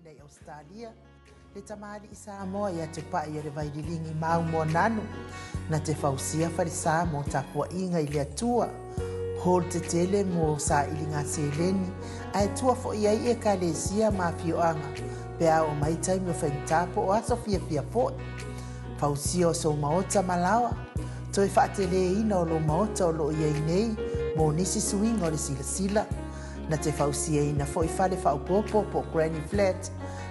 i Ausetalia, le tamalii Samoa ia Tupai o le Vaililigi Maumoananu, na te fausia falesa mo tapuaiga i le Atua, hall tetele mo sailiga seleni, ae tua foi ai ekalesia ma afioaga pe a oo mai taimi o faigata po o aso fiafia foi. Fausia o sou maota ma laoa, toe faateleina o lou maota o lo o i ai nei mo nisi suiga o le silasila. Na te fausiaina foi fale faaopoopo po o granny flat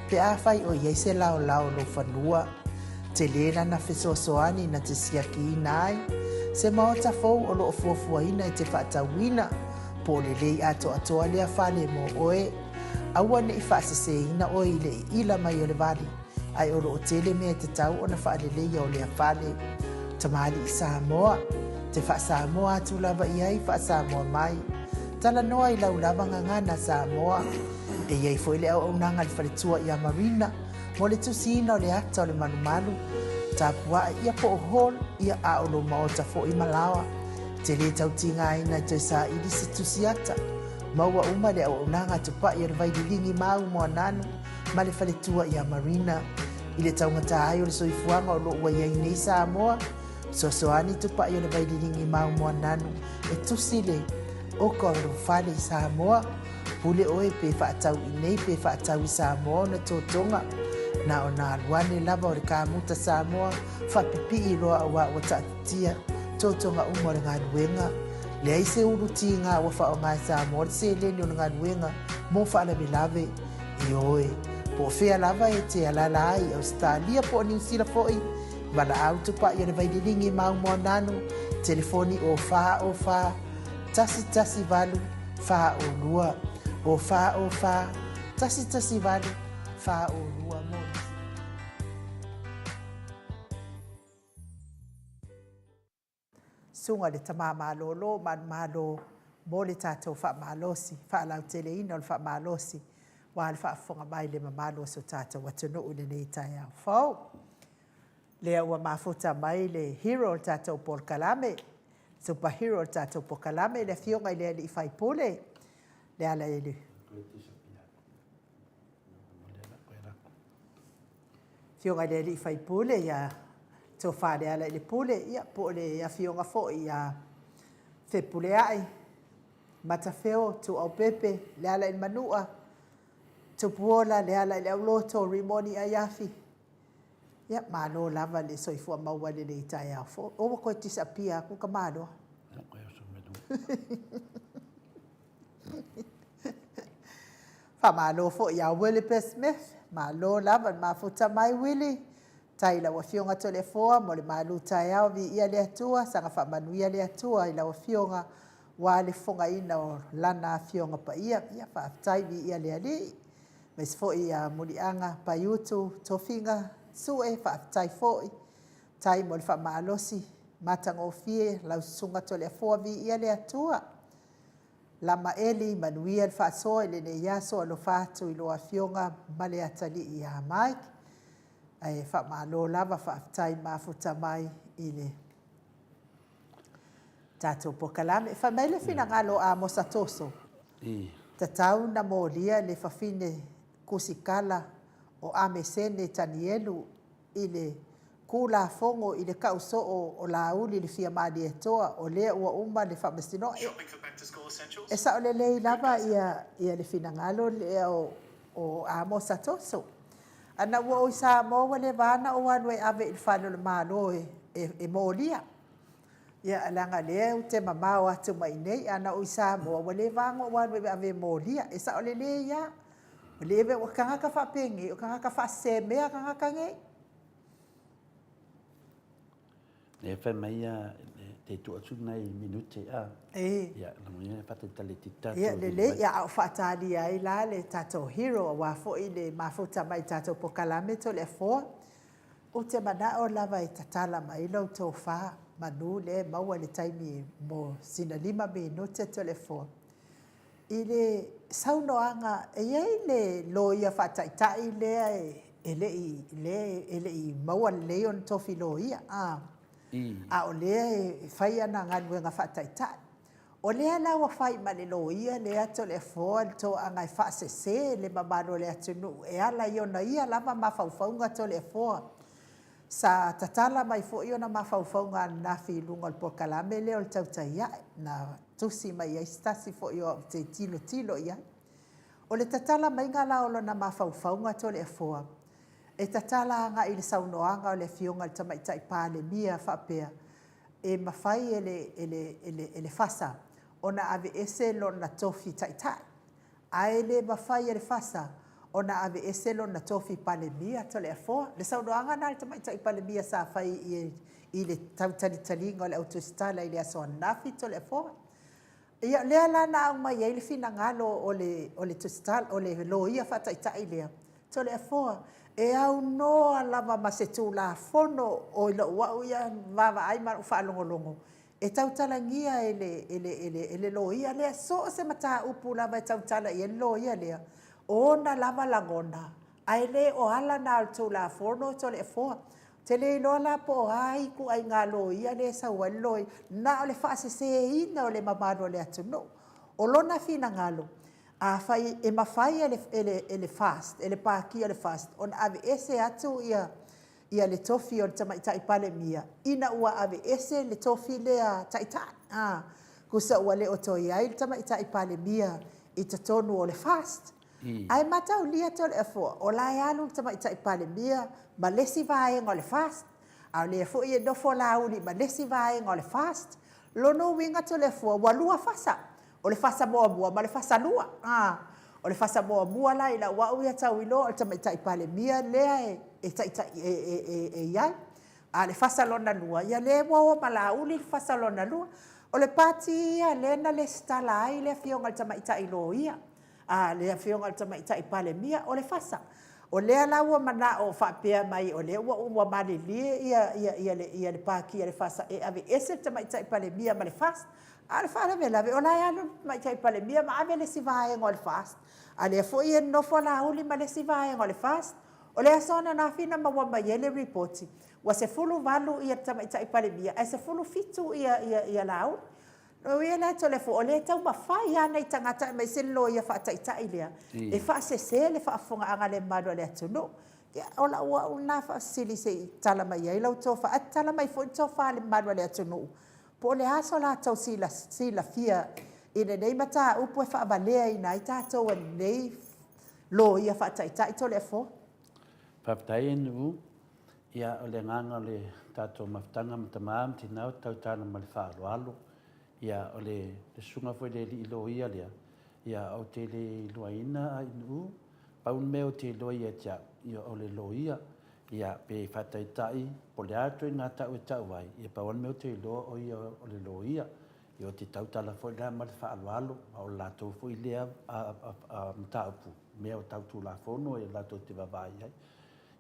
pe afai o i ai se laolao o lou fanua. Tele lana fesoasoani na te siakiina ai se maota fou o lo o fuafuaina e te faatauina, po o lelei atoatoa lea fale mo oe. Aua ne i faaseseina oe i le iila mai o le vali, ae o lo o tele mea e tatau ona faaleleia o lea fale. Tamalii Samoa, te faa-Samoa atu lava i ai, faa-Samoa mai. Talanoa i lau lava gagana Samoa. E i ai foi le auaunaga a le faletua ia Marina mo le tusiina o le ata o le malumalu, tapuae ia po o hall ia a o lou maota foi ma laoa. E te le tau tigaina e toe saili se tusi ata. Maua uma le auaunaga a Tupai o le Vaililigi Mau Moananu ma le faletua ia Marina. I le taugata ai o le soifuaga o lo o ua i ai nei Samoa, fesoasoani Tupai o le Vaililigi Mau Moananu e tusi le oka o lou fale i Samoa. Pule oe pe faatau i nei pe faatau i Samoa ona totoga. Na ona alu ane lava o le kamuta Samoa faapipii loa aua ua taatitia totoga uma o le galuega. Leai se ulu tiga ua faaaoga e Samoa le seleni o le galuega mo faalavelave. Ioe, po o fea lava e te alaala ai i Ausetalia po o Niu Sila foi, valaau Tupai o le Vaililigi Maumoananu, telefoni o 4 O 4 1 1 8 4 O 2, o 4 O 4 1 1 8 4 O 2 mo nisi. Susuga i le Tama Malolo, manumalo mo le tatou faamalosi, faalauteleina o le faamalosi aua le faafofoga mai le mamalu o so tatou atunuu i lenei taeao fou. Lea ua mafuta mai le hero o le tatou polokalame, super hero o le tatou polokalame, le afioga i le alii faipule, Lealailepule. Afioga i le alii faipule ia Tofa Lealailepule, ia po o le afioga foi ia Fepuleai, Matafeo, Tuuaupepe, Lealailemanua, Tupuola, Lealaileauloto, Rimoni Aiafi. Ia, malo lava le soifua maua i lenei taeao fou. O, ua toe disappear atu ka maloa. Faamalo foi ia Willie P. Smith, malo lava le mafuta mai Willie. Tai i lau Afioga Toleafoa mo le malu taeao, viia le Atua, saga faamanuia le Atua i lau Afioga aua le fofogaina o Lana Afioga Paia. Ia faafetai, viia le Alii. Aemaise foi ia Muliaga, Paiutu, Tofiga, Sue, faafetai foi. Tai mo le faamalosi matagofie lau Susuga Toleafoa, viia le Atua. Lama Eli, manuia le faasoa i lenei aso, alofa atu i lou afioga ma le atalii ia Mike. Ae faamalo lava, faafetai mafuta mai i le tatou polokalame. Fai mai le finagalo o Amosa Toso, tatau na molia le fafine kusikala o Amesene Tanielu i le Kulafono i le kau soo o Laauli le Fia Malietoa o lea ua uma le faamasinoga. E sao lelei lava ia ia le finagalo lea o o Amosa Toso. Ana ua ou i Samoa ua leva lava ona ou alu e ave i le fale o le Malo e e molia. Ia leaga lea ou te mamao atu mai i inei, ana ou i Samoa ua leva lava ona ou alu e ave e molia. E sao lelei lava. O tagata faapenei, o tagata faasese mea tagata nei. E fai mai ia te tuu atu nai minute a. E. Ia, na mo ia faatalitali te tatou. Ia, lelei, ia, a o faatalia ai la le tatou hero aua foi le mafuta mai i tatou polokalame Toleafoa. Ou te manao lava e tatala mai lau tofa manu lea e maua i le taimi mo sina 5 minute Toleafoa. I le saunoaga, e i ai le loia faataitai lea e le i, lea e le i maua lelei ona tofi loia, a, a o lea e fai ana galuega faataitai. O lea la ua fai ma le loia lea Toleafoa le toaga e faasese le mamalu o le atunuu e ala i ona ia lava mafaufauga Toleafoa. Sa tatala mai foi ona mafaufauga ananafi i luga o le polokalame lea o le Tautai Ae, na tusi mai ai se tasi foi o au te tilotilo i ai. O le tatala maiga la o lona mafaufauga Toleafoa, e tatala agai i le saunoaga o le Afioga i le Tamaitai Palemia faapea, e mafai e le, e le, e le, e le FASA ona aveese lona tofi taitai, ae le mafai e le FASA ona aveese lona tofi Palemia Toleafoa. Le saunoaga lena a le Tamaitai Palemia sa fai i, i le tautalitaliga o le Au Tusitala i le aso ananafi Toleafoa. Ia, lea la na aumai ai le finagalo o le, o le Tusitala, o le Loia Faataitai lea, Toleafoa, e aunoa lava ma se Tulafono o i lou au ia vaavaai ma lau faalogologo, e tautalagia e le, e le, e le, e le loia lea, so o se mataupu lava e tautala i ai le loia lea, o ona lava lagona, ae le o ala na o le Tulafono Toleafoa. Ou te le iloa la po o a ituaiga loia lea e sau ai le loia, na o le faaseseina o le mamalu o le atunuu. O lona finagalo, afai e mafai e le, e le, e le FAST, e le Pati o le FAST ona aveese atu ia, ia le tofi o le Tamaitai Palemia ina ua aveese le tofi lea Taitai. A, tusa ua le o toe i ai le Tamaitai Palemia i totonu o le FAST. Ae mataulia Toleafoa, o la e alu le Tamaitai Palemia ma le isi vaega o le FAST, a o lea foi e nofo Laauli ma le isi vaega o le FAST. Lona uiga Toleafoa, ua lua fasa, o le fasa muamua ma le fasa lua. A, o le fasa muamua la i lau au ia tau iloa o le Tamaitai Palemia lea e taitai e, e, e, e i ai. A o le fasa lona lua, ia lea ua o ma Laauli le fasa lona lua. O le pati ia lea na lesitala ai le Afioga i le Tamaitai Loia, a le Afioga i le Tamaitai Palemia, o le fasa. O lea la ua manao faapea mai o lea ua, ua malilie ia, ia, ia, le, ia le pati a le fasa e aveese le Tamaitai Palemia ma le FAST. A o le faalavelave, o la e alu le Tamaitai Palemia ma ave le isi vaega o le FAST, a lea foi e nofo Laauli ma le isi vaega o le FAST. O le aso ananafi na maua mai ai le ripoti, ua 18 ia le Tamaitai Palemia ae 17 ia, ia, ia Laauli. Lona uiga la Toleafoa, o lea e taumafai lava nai tagata aemaise le loia faataitai lea e faasese le faafofogaaga a le mamalu o le atunuu. Ia, o lau au lena faafesili se i tala mai ai lau tofa, ae tatala mai foi le tofa a le mamalu o le atunuu, po o le a so latou silafia i lenei mataupu e faavaleaina ai tatou e lenei loia faataitai Toleafoa. Faafetai Nu'u. Ia, o le agaga o le tatou mafutaga ma tama ma tina o tautala ma le faaaloalo. Ia, o le susuga foi i le alii loia lea, ia, ou te le iloaina Nu'u, pau le mea ou te iloa ia te au, ia, o le loia. Ia, pe faataitai, po o le a le ituaiga tau e tau ai, ia pau lava le mea ou te iloa o ia o le loia. Ia, ou te tautala foi la ma le faaaloalo, a o le latou foi lea mataupu, mea o tau Tulafono ia latou te vaavaai i ai.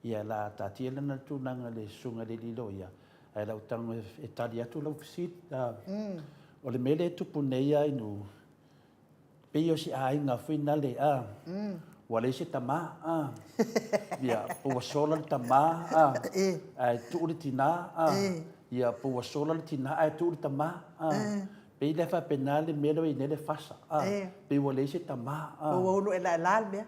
Ia, la taatia lena tulaga i le susuga i le alii loia, ae o le a ou tago e tali atu lau fesili. O le mea lea e tupu nei lava i nuu, pei o se aiga foi nale a, ua leai se tama a, ia, po ua sola le tama a, ae tuu le tina a, ia, po ua sola le tina ae tuu le tama a. Pei la e faapena le mea lea ua i ai nei le fasa a, pei ua leai se tama a. Po ua ulu elaela le mea.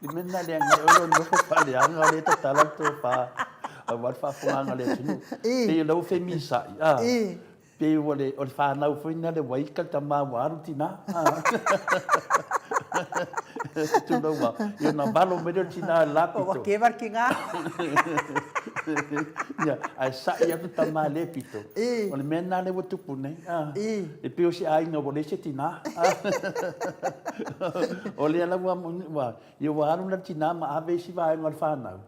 Le mea lena leaga ai oe lou nofo faaleaga o lea e tatala le tofa aua le faafofogaaga a le atunuu. Pei o lea ua femisa'i a, pei ua le, o le fanau foi lena le ua ika le tama ua alu le tina a. Tulou lava, ia ona valo mai lea o le tina i le la pito. Ua keva le tina. Ia, ae sa'i atu le tama i lea pito. O le mea lena lea ua tupu nei a, e pei o se aiga ua leai se tina. O lea la ua, ua, ia ua alu la le tina ma ave isi vaega o le fanau,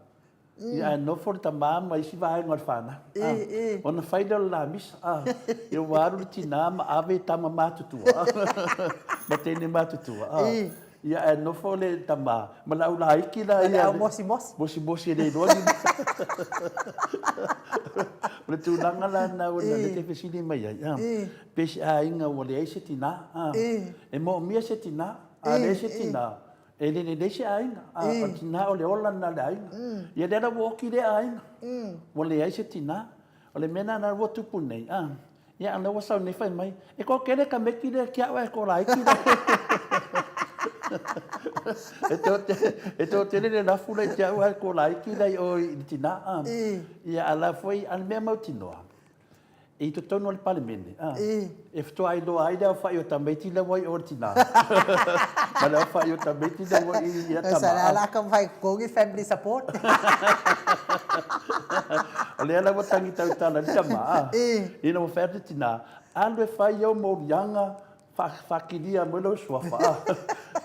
ia ae nofo le tama ma isi vaega o le fanau. Ona fai lea o le lamisa, ia ua alu le tina ma ave tama matutua ma teine matutua. Ia ae nofo le tama ma le au laiti la ia. Le au mosimosi. Mosimosi e le iloa ni mea. O le tulaga la lena ua lea te fesili mai ai, pe se aiga ua leai se tina, e moomia se tina, a leai se tina, e le lelei se aiga. O le tina o le ola lena o le aiga. Ia lea la ua oti lea aiga, ua leai se tina. O le mea lena ua tupu nei, a, ia a o lea ua sau nei fai mai, e toatele tamaiti lea ki a'u ae toalaiti lea. E toatele, e toatele le lafu lea i te a'u ae toalaiti lea i o i le tina, a. Ia a o la foi, a o le mea mautinoa, i totonu o le Palemene, a, e faatoa iloa ai le aofai o tamaiti lea ua i o i le tina, ma le aofai o tamaiti lea ua i ia tama. Sa la la taumafai e totogi family support. O lea la ua tagi tautala ai le tama, a, ina ua fai atu le tina, alu e fai ou moliaga Faakilia mai lou suafa, a.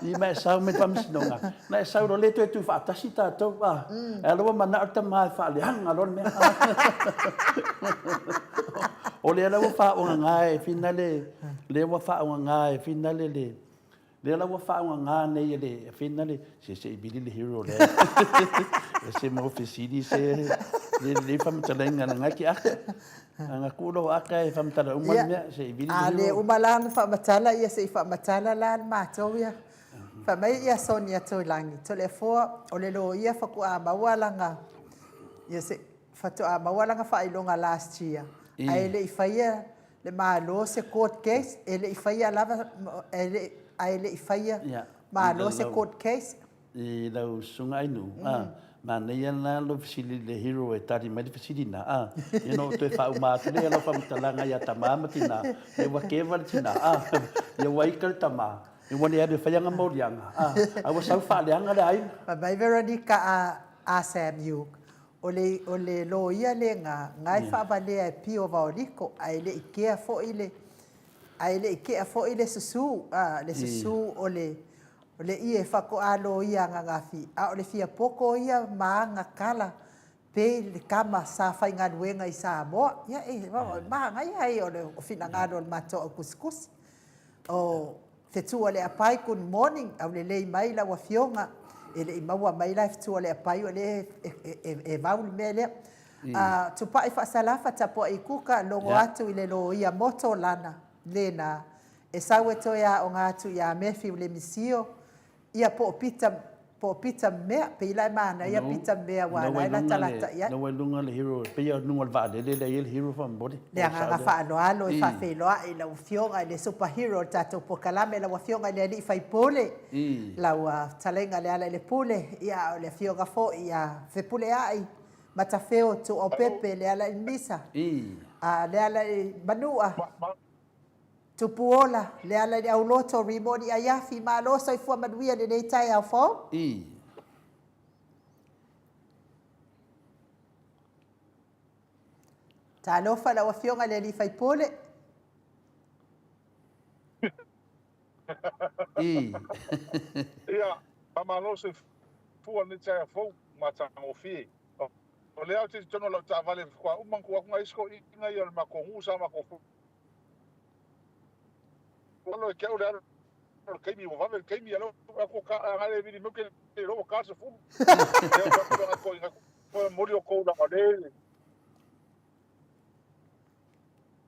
I ma e sau mai le faamasinoga, na e sau loa le toe tuufaatasi tatou, a. E ala ua manao le tama e faaleaga loa le mea, a. O lea la ua faaogaga e finale, lea ua faaogaga e finale le, lea la ua faaogaga nei e le finale, se se i vili le hero lea. E se mau fesili se, le lelei faamatalaina na ngai ke aka. Ana ku lou aka e faamatala uma le mea se i vili le A le uma la ona faamatala ia se i faamatala la le matou ia. Fai mai ia Sonia Tuilagi, Toleafoa, o le loia faatoa maua lana ia se faatoa maua lana faailoga last year ae le i faia le Malo se court case, e le i faia lava ae le i faia Malo se court case. I lau susuga Ainuu, a, manaia la lou fesili i le hero e tali mai le fesili na, a, ia ona ou toe faauma atu lea o lau faamatalaga ia tama ma tina, ia ua keva le tina, a, ia ua ika le tama, ia ua le alu e fai ana moliaga, a, a ua sau faaleaga le aiga. Fai mai Veronica a, a Sam Yuk, o le, o le loia lena, na e faavalea e Pio Vaoliko, ae le i kea foi le, ae le i kea foi le susu, a, le susu o le, O le ie faatoa loia ananafi, a o le fia poto ia ma ana tala pei le tama sa faigaluega i Samoa. Ia e manaia ai o le finagalo o le matou au tusitusi. O Fetu o le Apai, good morning, aulelei mai lau afioga. E le i maua mai la e Fetu o le Apai o lea e vau le mea lea. Tupai Faasalafa, tapuai kuka, logo atu i le loia moto lana lena E sau e toe aoga atu iā Matthew Lemisio, ia po o Pita, po o Pita Mea, pei la e manaia Pita Mea aua o la e latalata i ai. Ina ua i luga le hero, pei o luga o le vaalele lea e i ai le hero faamolemole. Le agaga faaaloalo e faafeiloai i lau Afioga i le super hero o le tatou polokalame, lau Afioga i le Alii Faipule, lau Fetalaiga Lealailepule, ia o le Afioga foi ia Fepuleai Matafeo Tuuaupepe, Lealailemisa, Lealaimanua. Tupuola, Leala i le auloto, Rimoni Aiafi, Malo soifua manuia i lenei taeao fou. I. Talofa lau Afioga i le Alii Faipule. I. Ia, faamalo soifua i lenei taeao fou, matagofie. O lea ou te i totonu o lau taavale faatoa uma ona tuu atu nai isi toeaiina ia o le matou nuu sa matou Alo e te au le alo o le taimi ua vave le taimi a lea ua atu ka a le vili mai ou te le iloa ua ta le 10. Lea ua atu nai toeaiina toe momoli outou leaga o lea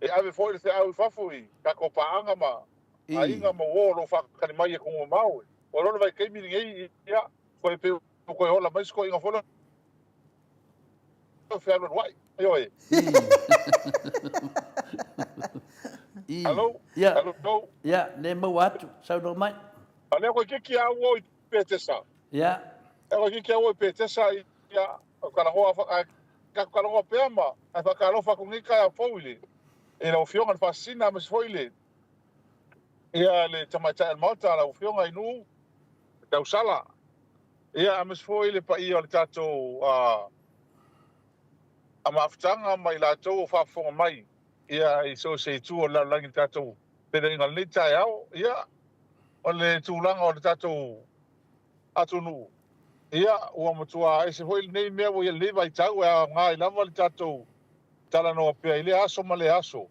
e ave foi le feau i fafo i tatou paaga ma aiga ma uo o lo o faatali mai i atunuu mamao. Ua iloa le vaitaimi lenei ia toe pei ua toe ola mai si toeaina foi lea o fealualuai. Ioe. Hello? Ia. Hello? Ia, le maua atu, saunoa mai. A lea toeitiiti a ua o i Petesa. Ia. E toeitiiti a ua i Petesa, ia, o talanoa, ae tatou talanoa pea ma, ae faatalofa atu nei taeao fou i le, i lau Afioga i le Faasisina aemaise foi le, ia, le Tamaitai o le Maota, lau Afioga i Nuu Tausala. Ia, aemaise foi le paia o le tatou a mafutaga ma i latou o faafofoga mai ia i so o se itu o le lalolagi i le tatou feiloaiga o lenei taeao. Ia, o le tulaga o le tatou atunuu, ia, ua matua ese foi lenei mea ua i ai i lenei vaitau, e aoga ai lava le tatou talanoa pea i lea aso ma lea aso,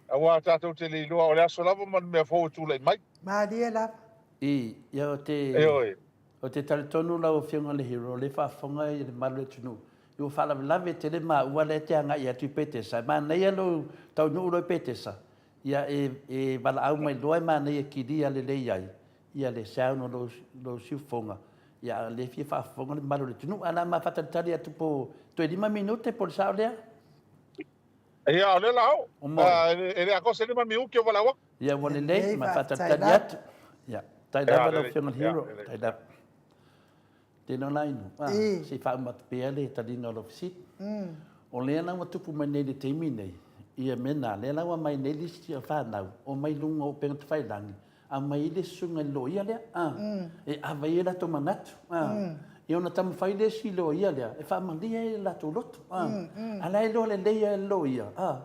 aua tatou te le iloa o le aso lava ma le mea fou e tulai mai. Malie lava. I, ia o te. Ioe. Ou te talitonu lau Afioga i le Hero, o lea e faafofoga le mamalu o le atunuu, ua faalavelave tele maua lea e te agai atu i Petesa. E manaia lou taunuu loa i Petesa, ia e, e valaau mai loa e manaia e kilia lelei ai ia le sound o lou, lou siufofoga, ia a o lea e fia faafofoga le mamalu o le atunuu. Ae o le a ma faatalitali atu po toe 5 minute po o le sao lea? Ia, o lea la oo. E le atoa se 5 miuti o valaau atu. Ia, ua lelei, ma faatalitali atu. Ia, tai lava lau Afioga i le Hero. Tai lava. Tino la inu. Se i faauma atu pea le taliga o lau fesili. O lea la ua tupu mai nei i le taimi nei, ia mea na, lea la ua aumai nei le isi fanau, omai i luga o upega tafailagi, aumai ai le susuga i le loia lea, a, e ave ai o latou manatu, a, ia ona taumafai le isi loia lea e faamalie ai o latou loto, a, a o la e iloa lelei lava e le loia, a,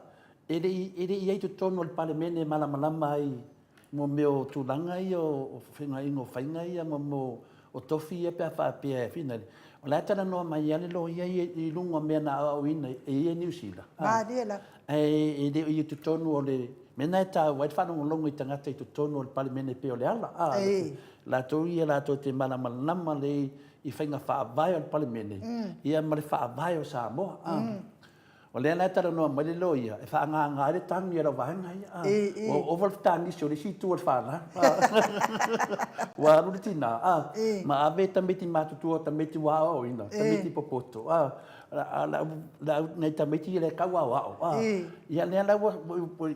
e le i, e le i i ai i totonu o le Palemene e malamalama ai mo mea o tulaga ia o feagaiga o faiga ia ma mea o tofi ia pe a faapea e finali. O la e talanoa mai lava le loia ia i luga o mea na aoaoina e ia i Niu Sila. Malie lava. Ae e le o i totonu o le mea lena e taua ai le faalogologo i tagata i totonu o le Palemene e pei o Leala. A, latou ia latou te malamalama lelei i faiga faavae o le Palemene ia ma le faavae o Samoa. A. O lea la e talanoa mai le loia e faaagaga ai le tagi a lau vaega ia. A, ua ova le fetagisi o le isi itu o le fanau. Ua alu le tina, a, ma ave tamaiti matutua, tamaiti ua aoaoina, tamaiti popoto, a, a nai tamaiti ia le tau aoao, a. Ia lea la ua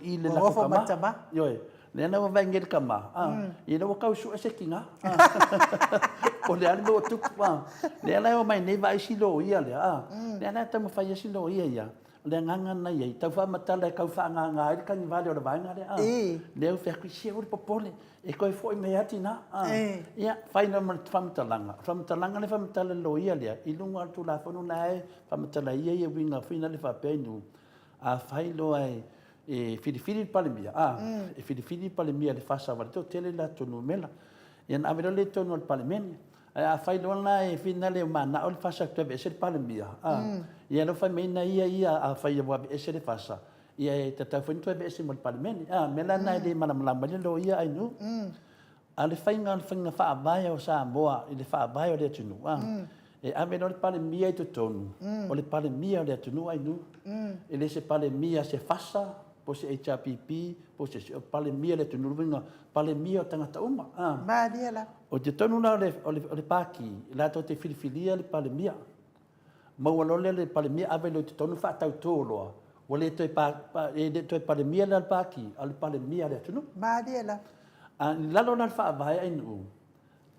i le latou tama. Ioe. Lea la ua vaai nei le tama, a, ia lea ua tau sue se tina, a. Po o le a le mea ua tupu, a. Lea la e omai nei vaai si loia lea, a. Lea la e taumafai ai si loia ia, o le agaga lena e i ai, tau faamatala e tau faaagaga ai le tagivale o le vaega lea, a. Lea ua fai atu, se aua le popole, e toe foi mai lava tina, a. Ia, fai loa ma le faamatalaga, o le faamatalaga lea e faamatala e le loia lea, i luga o le Tulafono la e faamatala ai ia uiga foi lea faapea i nuu, Afai loa e filifili le Palemia, a, e filifili le Palemia i le FASA e toatele latou numera, ia ona ave loa lea i totonu o le Palemene. Ae afai loa la e finagalo e manao le FASA e toe aveese le Palemia, a, ia lea ua fai mai na ia ia afai ua aveese le FASA, ia e tatau foi ona toe aveese ma le Palemene. A, o le mea la lena e le malamalama ai le loia Ainuu. A o le faiga o le faiga faavae o Samoa i le faavae o le atunuu, a, e ave loa le Palemia i totonu, o le Palemia o le atunuu Ainuu. E le se Palemia a se FASA, po o se HRPP, po o se isi, o le Palemia o le atunuu, lona uiga, Palemia o tagata uma. A. Malie lava. O totonu la o le Pati, latou te filifilia le Palemia. Maua loa lea le Palemia ave loa i totonu faatauto loa, ua le toe e le toe Palemia la le Pati, a o le Palemia a le atunuu. Malie lava. A, i lalo la o le Faavae Ainuu,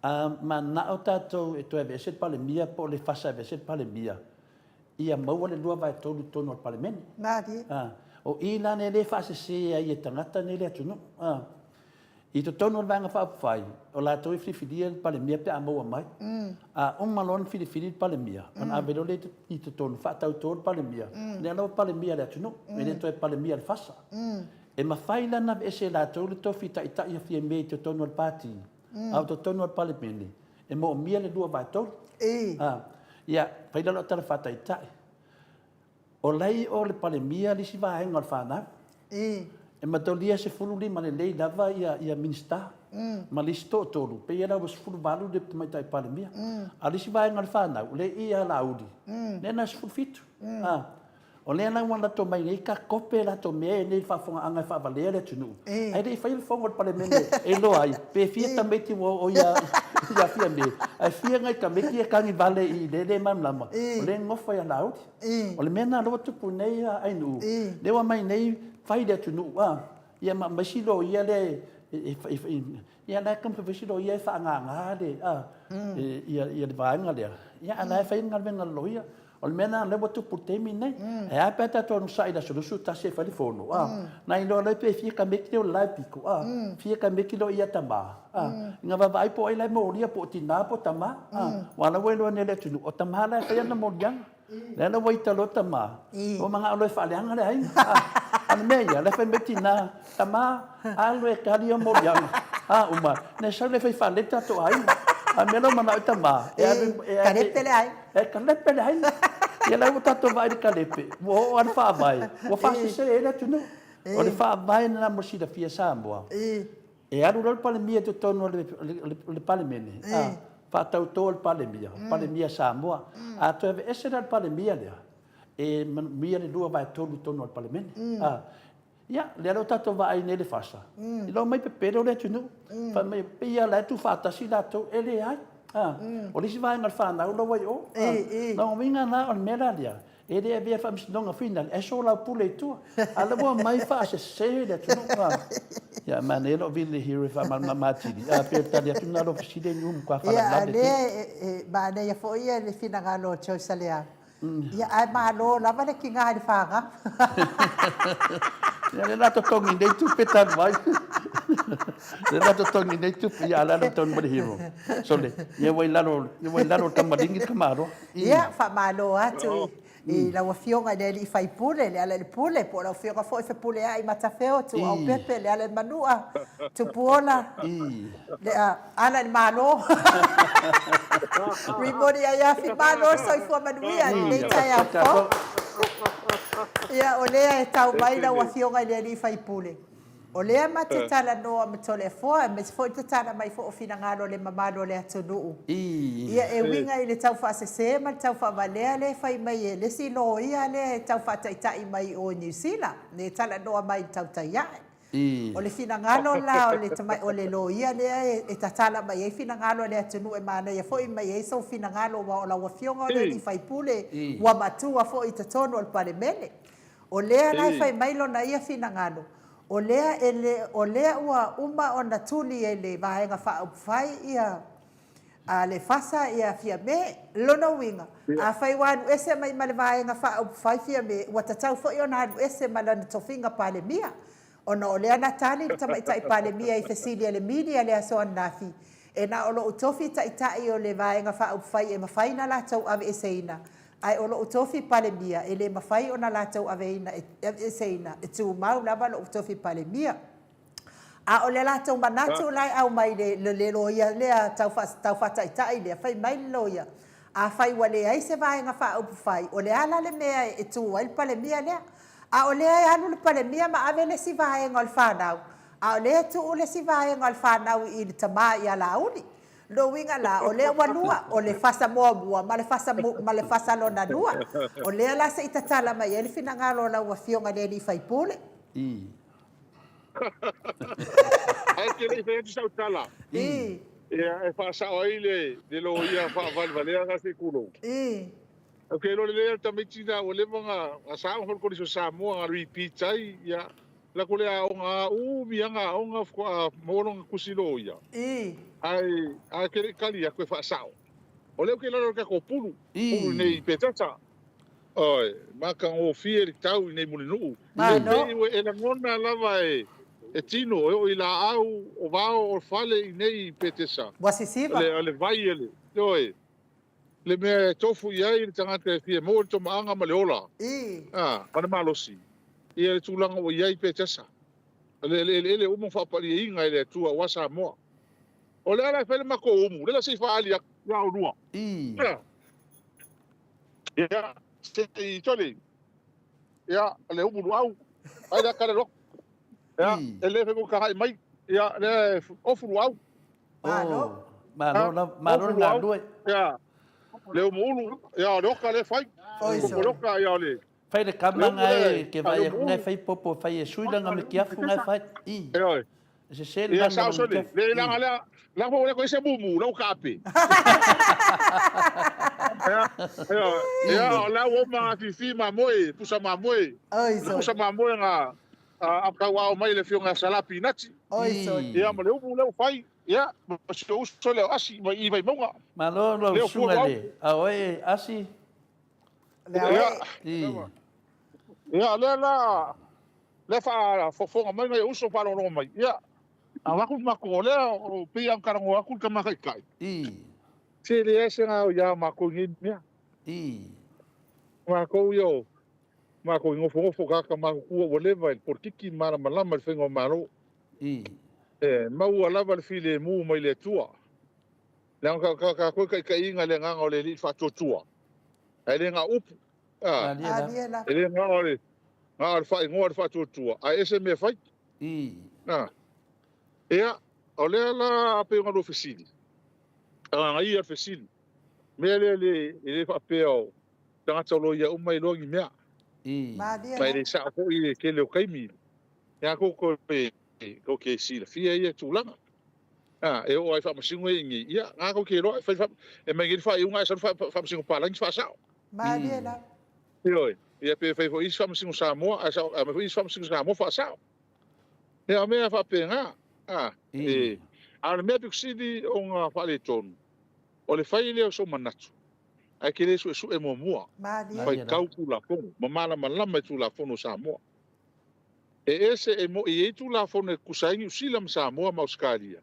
a mananao tatou e toe aveese le Palemia po o le FASA e aveese le Palemia, ia maua le 2/3 i totonu o le Palemene. Malie. A, o i la lea e faasese ai e tagata nei le atunuu. A, I totonu o le Vaega Faaupufai, o latou e filifilia le Palemia pe a maua mai. A uma loa ona filifili le Palemia, ona ave loa lea i totonu, faatauto le Palemia, lea la ua Palemia le atunuu, e le toe Palemia le FASA. E mafai la ona aveese e latou le tofi taitai a Fiame i totonu o le Pati, a o totonu o le Palemene, e moomia le 2/3. Ia, fai lea o lau tala faataitai. O lai o le Palemia le isi vaega o le fanau. E mataolia 15 lelei lava ia Minisita ma le isi toatolu, pei la ua 18 le Tamaitai Palemia. A o le isi vaega o le fanau, o lea e i ia Laauli, lea na 17. O lea la ua latou mai nei ka kope latou mea nei i le faafofogaaga e faavalea le atunuu, ae le i faia le fono a le Palemene e iloa ai pe fia tamaiti ua oo ia Fiame, ae fia nai tamaiti ia e tagivale i le le malamalama, o lea e nofo ia Laauli. O le mea lena lea ua tupu nei Ainuu, lea ua aumai nei fai le atunuu, a, ia ma aumai si loia lea e, ia la e taumafai foi si loia e faagaga le, a, ia le vaega lea, ia a o la e fai le galuega a le loia. O le mea lena lea ua tupu i le taimi lenei. Ae a pe a tatou onosai i le aso 21 e fai le fono, a, na iloa loa pe fia tamaiti lea o le la e pito, a, fia tamaiti lea o ia tama, a, ina vaavaai po o ai la e molia, po o tina po o tama, a, aua o la ua iloa nei e le atunuu, o tama la e fai ana moliaga. Lea la ua ita loa tama, ua manao loa e faaleaga le aiga. A o le mea ia, o la e fai mai tina, tama, alu e kali ia moliaga. A uma, na sau lea e fai faalele tatou aiga. A o le mea la ua manao ai tama, e alu e kalepe le aiga. E kalepe le aiga. Ia la ua tatou vaai i le kalepe, ua oo lava le faavae, ua faasese ai le atunuu. O le faavae lena mo le silafia e Samoa. E alu loa le Palemia i totonu o le Palemene, a, faatauto le Palemia, Palemia Samoa. A toe aveese la le Palemia lea, e manuia le 2/3 i totonu o le Palemene. A, ia, lea la ua tatou vaai nei i le FASA, ina ua omai pepelo le atunuu, fai mai, pei lava o la e tuufaatasi latou, e leai. A, o le isi vaega o le fanau la ua i o. A, lona uiga la, o le mea la lea, E le avea faamasinoga final ae soalaupule i tua. A o lea ua omai faasese le atunuu a. Ia manaia lou vili le hero e faamalamalama atili, a pe tali atu na lou fesili e niu matua faalavelave tele. Ia a lea e manaia foi ia le finagalo o Joyce Leao. Ia ae malo lava le tiga i le fanau. Ia lea la totogi nei tupe talu ai. Lea la totogi nei tupe ia a le a le taunu mai le hero. Sole, ia ua i lalo, ia ua i lalo o le tamaligi le tamaloa. Ia, faamalo atu i lau Afioga i le alii faipule, Lealailepule, po o lau Afioga foi Fepuleai Matafeo, Tuuaupepe, Lealaimanua, Tupuola, Alailemalo, Rimoni Aiafi, malo le soifua manuia i lenei taeao fou. Ia, o lea e tau mai lau Afioga i le alii faipule, O lea ma te talanoa ma Toleafoa, aemaise foi le tatala mai foi o finagalo o le mamalu o le atunuu. Ia, e uiga i le tau faasese ma le tau faavalea lea e fai mai e le isi loia lea e tau faataitai mai o i Niu Sila, lea e talanoa mai i le tautai ae. O le finagalo la o le tamai, o le loia lea e tatala mai ai finagalo o le atunuu e manaia foi mai ai sou finagalo aua o lau Afioga o le alii faipule ua matua foi i totonu o le Palemene. O lea la e fai mai lona ia finagalo, o lea e le, o lea ua uma ona tuli e le Vaega Faaupufai ia a le FASA ia Fiame. Lona uiga, afai ua alu ese mai ma le Vaega Faaupufai Fiame, ua tatau foi ona alu ese ma lana tofiga Palemia. Ona o lea na tali le Tamaitai Palemia i fesili a le media i le aso ananafi, e na o lou tofi Taitai o le Vaega Faaupufai e mafai ona latou aveeseina, Ae o lou tofi Palemia, e le mafai ona latou aveina e, aveeseina, e tumau lava lou tofi Palemia. A o le latou manatu la e aumai le, le, le loia lea tau, tau faataitai lea, fai mai le loia, afai ua leai se Vaega Faaupufai, o le a la le mea e tu ai le Palemia lea? A o lea e alu le Palemia ma ave le isi vaega o le fanau, a o lea e tuu le isi vaega o le fanau i le tama ia Laauli. Lona uiga la, o lea ua lua, o le fasa muamua ma le fasa, ma le fasa lona lua. O lea la se i tatala mai ai le finagalo o lau Afioga i le alii faipule. I. Ae te le i fai atu sau tala. I. Ia, e faasao ai le, le loia faavalevalea na se i tulou. I. Ou te iloa lelei lava le tamaiti lena ua leva ona saoga foi le Kolisi o Samoa na repeat ai, ia, lako le aoga a umi lava na aoga faatoa maua lona tusi loia. I. Ae, ae te le i tali atu e faasao. O lea ou te iloa le tatou pulu, pulu i nei i Petesa. Oi, matagofie le tau i nei Mulinuu. E pei ua e lagona lava e, e tino, e oo i laau, o vao, o fale i nei i Petesa. Ua sisiva. Le, le vai e le, ioe. Le mea e tofu i ai le tagata e fia maua le tomaaga ma le ola, a, ma le malosi, ia le tulaga ua i ai Petesa. O le eleele uma faapaliaina e le Atua aua Samoa. O le ala e fai le matou umu, lea la se i faaali atu ia oulua. Ia, ia, se i tole. Ia, o le umu luau, ai lea kale loku. Ia, e le fai mo tagai mai. Ia, lea e ofu luau. Malo. Malo lava, malo le galulue. Ia, le umuulu, ia o le oka lea e fai. Oi so. Le oka, ia o le... Fai le kama nga e ke vai aku ngai fai popo fai e sui langa me kiafu ngai fai. I. Ioe. E se se langa me kiafu. Le langa lea, la fo le ko se mumu, la ka ape. Ia, ia, ia, o la o ma fifi ma moe, pusa ma moe. Oi so. Pusa ma moe nga a tau ao mai le afioga ia Sala Pinati. Oi sole. Ia ma le upu lea ua fai, ia, ma si ou uso lea o Asi mai i Vaimauga. Malo lau susuga le a oe Asi. Le a oe. I. Ia, lea la, lea faafofoga mai nai ou uso faalogologo mai. Ia, avatu le matou, o lea o pei lava ona talanoa atu le tama taitai. I. Se leai se gao ia matou i nei mea. I. Matou ia o Matou i nofonofo tagata matutua ua leva i le polokiki malamalama i le faiga o Malo. E maua lava le filemu mai le Atua. Leaga tatou e taitaiina le agaga o le Alii faatuatua, ae le na o upu. E le na o le na o le faaigoa o le faatuatua, ae ese mea fai. Ia, o lea la pei ona lua fesili, agaga ia le fesili, mea lea e le faapea o tagata o loia uma e iloa ni mea. Ma e le sao foi le tele o taimi. Ia kou kou te silafia ia tulaga. A, e oo lava i faamasino ia i inei, ia, na kou te iloa e fai e mai nei le faaiuga ae sau le faamasino palagi faasao. Malie lava. Ioe, ia pe fai foi isi faamasino Samoa, ae sao, aumai foi isi faamasino Samoa faasao. Ia, o mea faapena, a, e, a o le mea pito sili ona faaletonu, o le fai lea o sou manatu, ae e te le suesue muamua. Malie. Faitau Tulafono, ma malamalama i Tulafono o Samoa. E ese e mo, e i ai Tulafono e tutusa ai Niu Sila ma Samoa ma Ausetalia,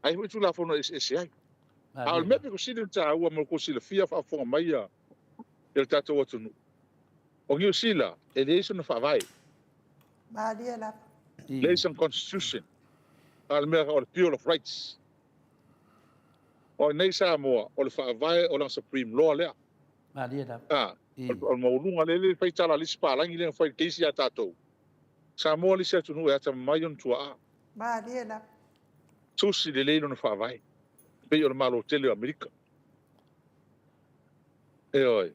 ae i ai foi Tulafono e eseese ai. A o le mea pito sili ona taua mo le tou silafia a o faafofoga mai ia le tatou atunuu, o Niu Sila e leai sona faavae. Malie lava. Leai sona constitution. A o le mea o le Bill of Rights. O inei i Samoa, o le faavae o lana Supreme Law lea. Malie lava. A, o le maualuga lea, lea e fai tala a le isi palagi lea na fai i le case ia tatou. Samoa le isi atunuu e atamamai ona tuaa. Malie lava. Tusi lelei lona faavae, e pei o le Malo tele o Amerika. Ioe.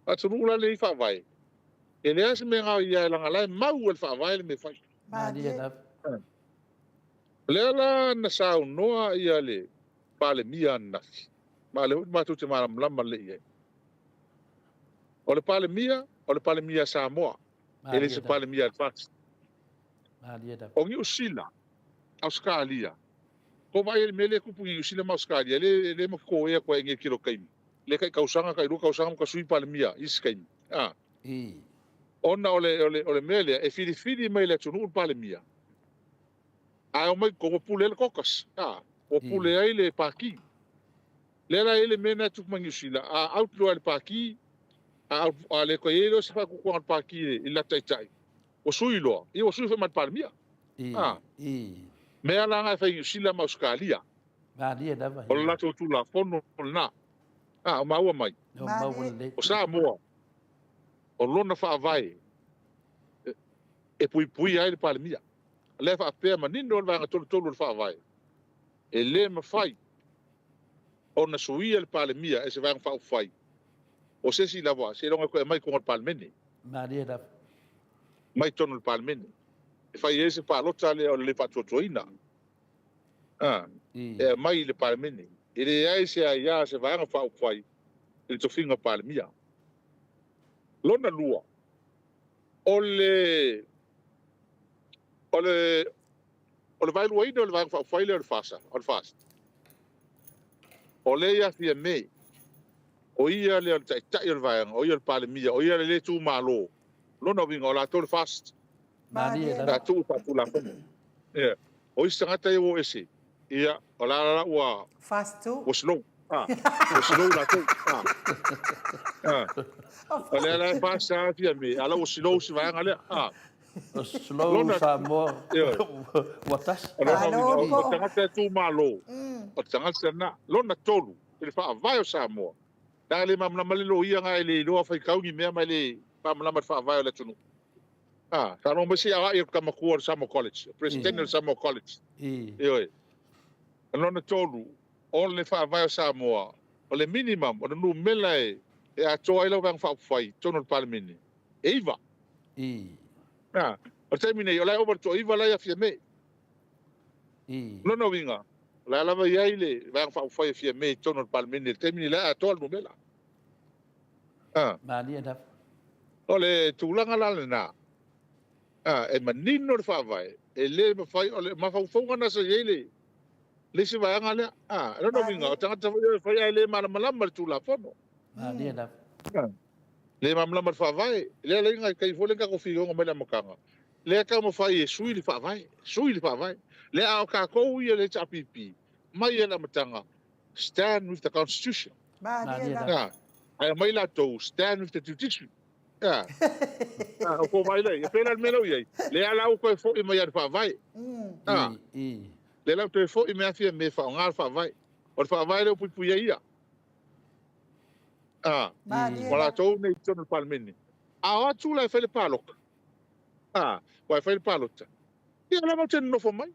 Atunuu la lea i faavae, e leai se mea gaoia ai, leaga la e mau e le faavae le mea e fai. Malie lava. O lea la na saunoa ia le Palemia ananafi, ma o lea foi matou te malamalama lelei i ai. O le Palemia, o le Palemia a Samoa, e le se Palemia a le FAST. O Niu Sila, Ausetalia, ko vaai ai i le mea lea e tupu i Niu Sila ma Ausetalia, lea lea ma totoe atu ai i le tele o taimi, lea tai tausaga, tai lua tausaga ma sui Palemia i isi taimi. A. Ona o le, o le, o le mea lea, e filifili mai e le atunuu le Palemia, ae omai i totonu ua pule ai le caucus, a, ua pule ai le Pati. Lea la e i ai le mea lena e tupu mai Niu Sila, a out loa e le Pati, a, a le toe i ai loa se faatuatuaga o le Pati i le latou taitai, ua sui loa, ia ua sui foi ma le Palemia. A. Mea la na e fai i Niu Sila ma Ausetalia. Malie lava. O le latou Tulafono lena. A, o maua mai. O Samoa, o lona faavae e puipuia ai le Palemia. O lea e faapea manino le Vaega 33 o le Faavae, e le mafai ona suia le Palemia e se Vaega Faaupufai o se isi lava seiloga e toe aumai i totonu o le Palemene. Malie lava. Mai totonu o le Palemene. E fai ai se palota lea o le le faatuatuaina. A, e aumai i le Palemene. E leai se aia a se Vaega Faaupufai i le tofiga Palemia. Lona lua, o le o le o le vaeluaina o le Vaega Faaupufai lea o le FASA, o le FAST, o lea ia Fiame, o ia lea o le taitai o le vaega, o ia o le Palemia, o ia le le tumalo. Lona uiga o latou le FAST. Latou ua faatulafono. Yeah. O isi tagata ia ua o ese, ia, o la la ua Fast tu. Ua slow. Ah, ua slow latou. Ah. Ah. O lea la e fast lava Fiame, a la ua slow si vaega lea. Ah. Slow Samoa ua tasi. O lona uiga, o tagata e tumalo, o tagata na. Lona tolu, i le faavae o Samoa, leaga e le malamalama le loia na e le iloa faitau ni mea ma e le malamalama i le faavae o le atunuu. Ah, sa longo mai se i aoai o le tama matua o le Samoa College, o President o le Samoa College. Ioe. O lona tolu, o le faavae o Samoa, o le minimum, o le numera e atoa ai lau Vaega Faaupufai i totonu o le Palemene, e 9. Ah, o le taimi nei, o la e ova i le toa-9 la e Fiame. Lona uiga, o la e lava i ai le Vaega Faaupufai a Fiame i totonu o le Palemene i le taimi nei, la e atoa le numera. Ah. Malie lava. O le tulaga la lena, ah, e manino le faavae, e le mafai, o le mafaufauga na sa i ai le le isi vaega lea. Ah, lona uiga, o tagata foi e fai ae le malamalama le Tulafono. Malie lava. Ah. Le malamalama le faavae, lea la inga kai foi le tatou filioga mai le amataga. Lea taumafai e sui le faavae, sui le faavae. Lea a o tatou ia le HRPP, mai i le amataga, stand with the constitution. Malie lava. Ae aumai latou, stand with the judiciary. O kou vaai lea, e pei la le mea lea ua i ai, lea la ua toe foi mai lava i le faavae. Lea la ua toe foi mai lava Fiame e faaaoga le faavae. O le faavae lea ua puipui ai ia. Ma latou nei i totonu o le Palemene. A o atu la e fai le palota, aua e fai le palota, ia o la matou te nonofo mai.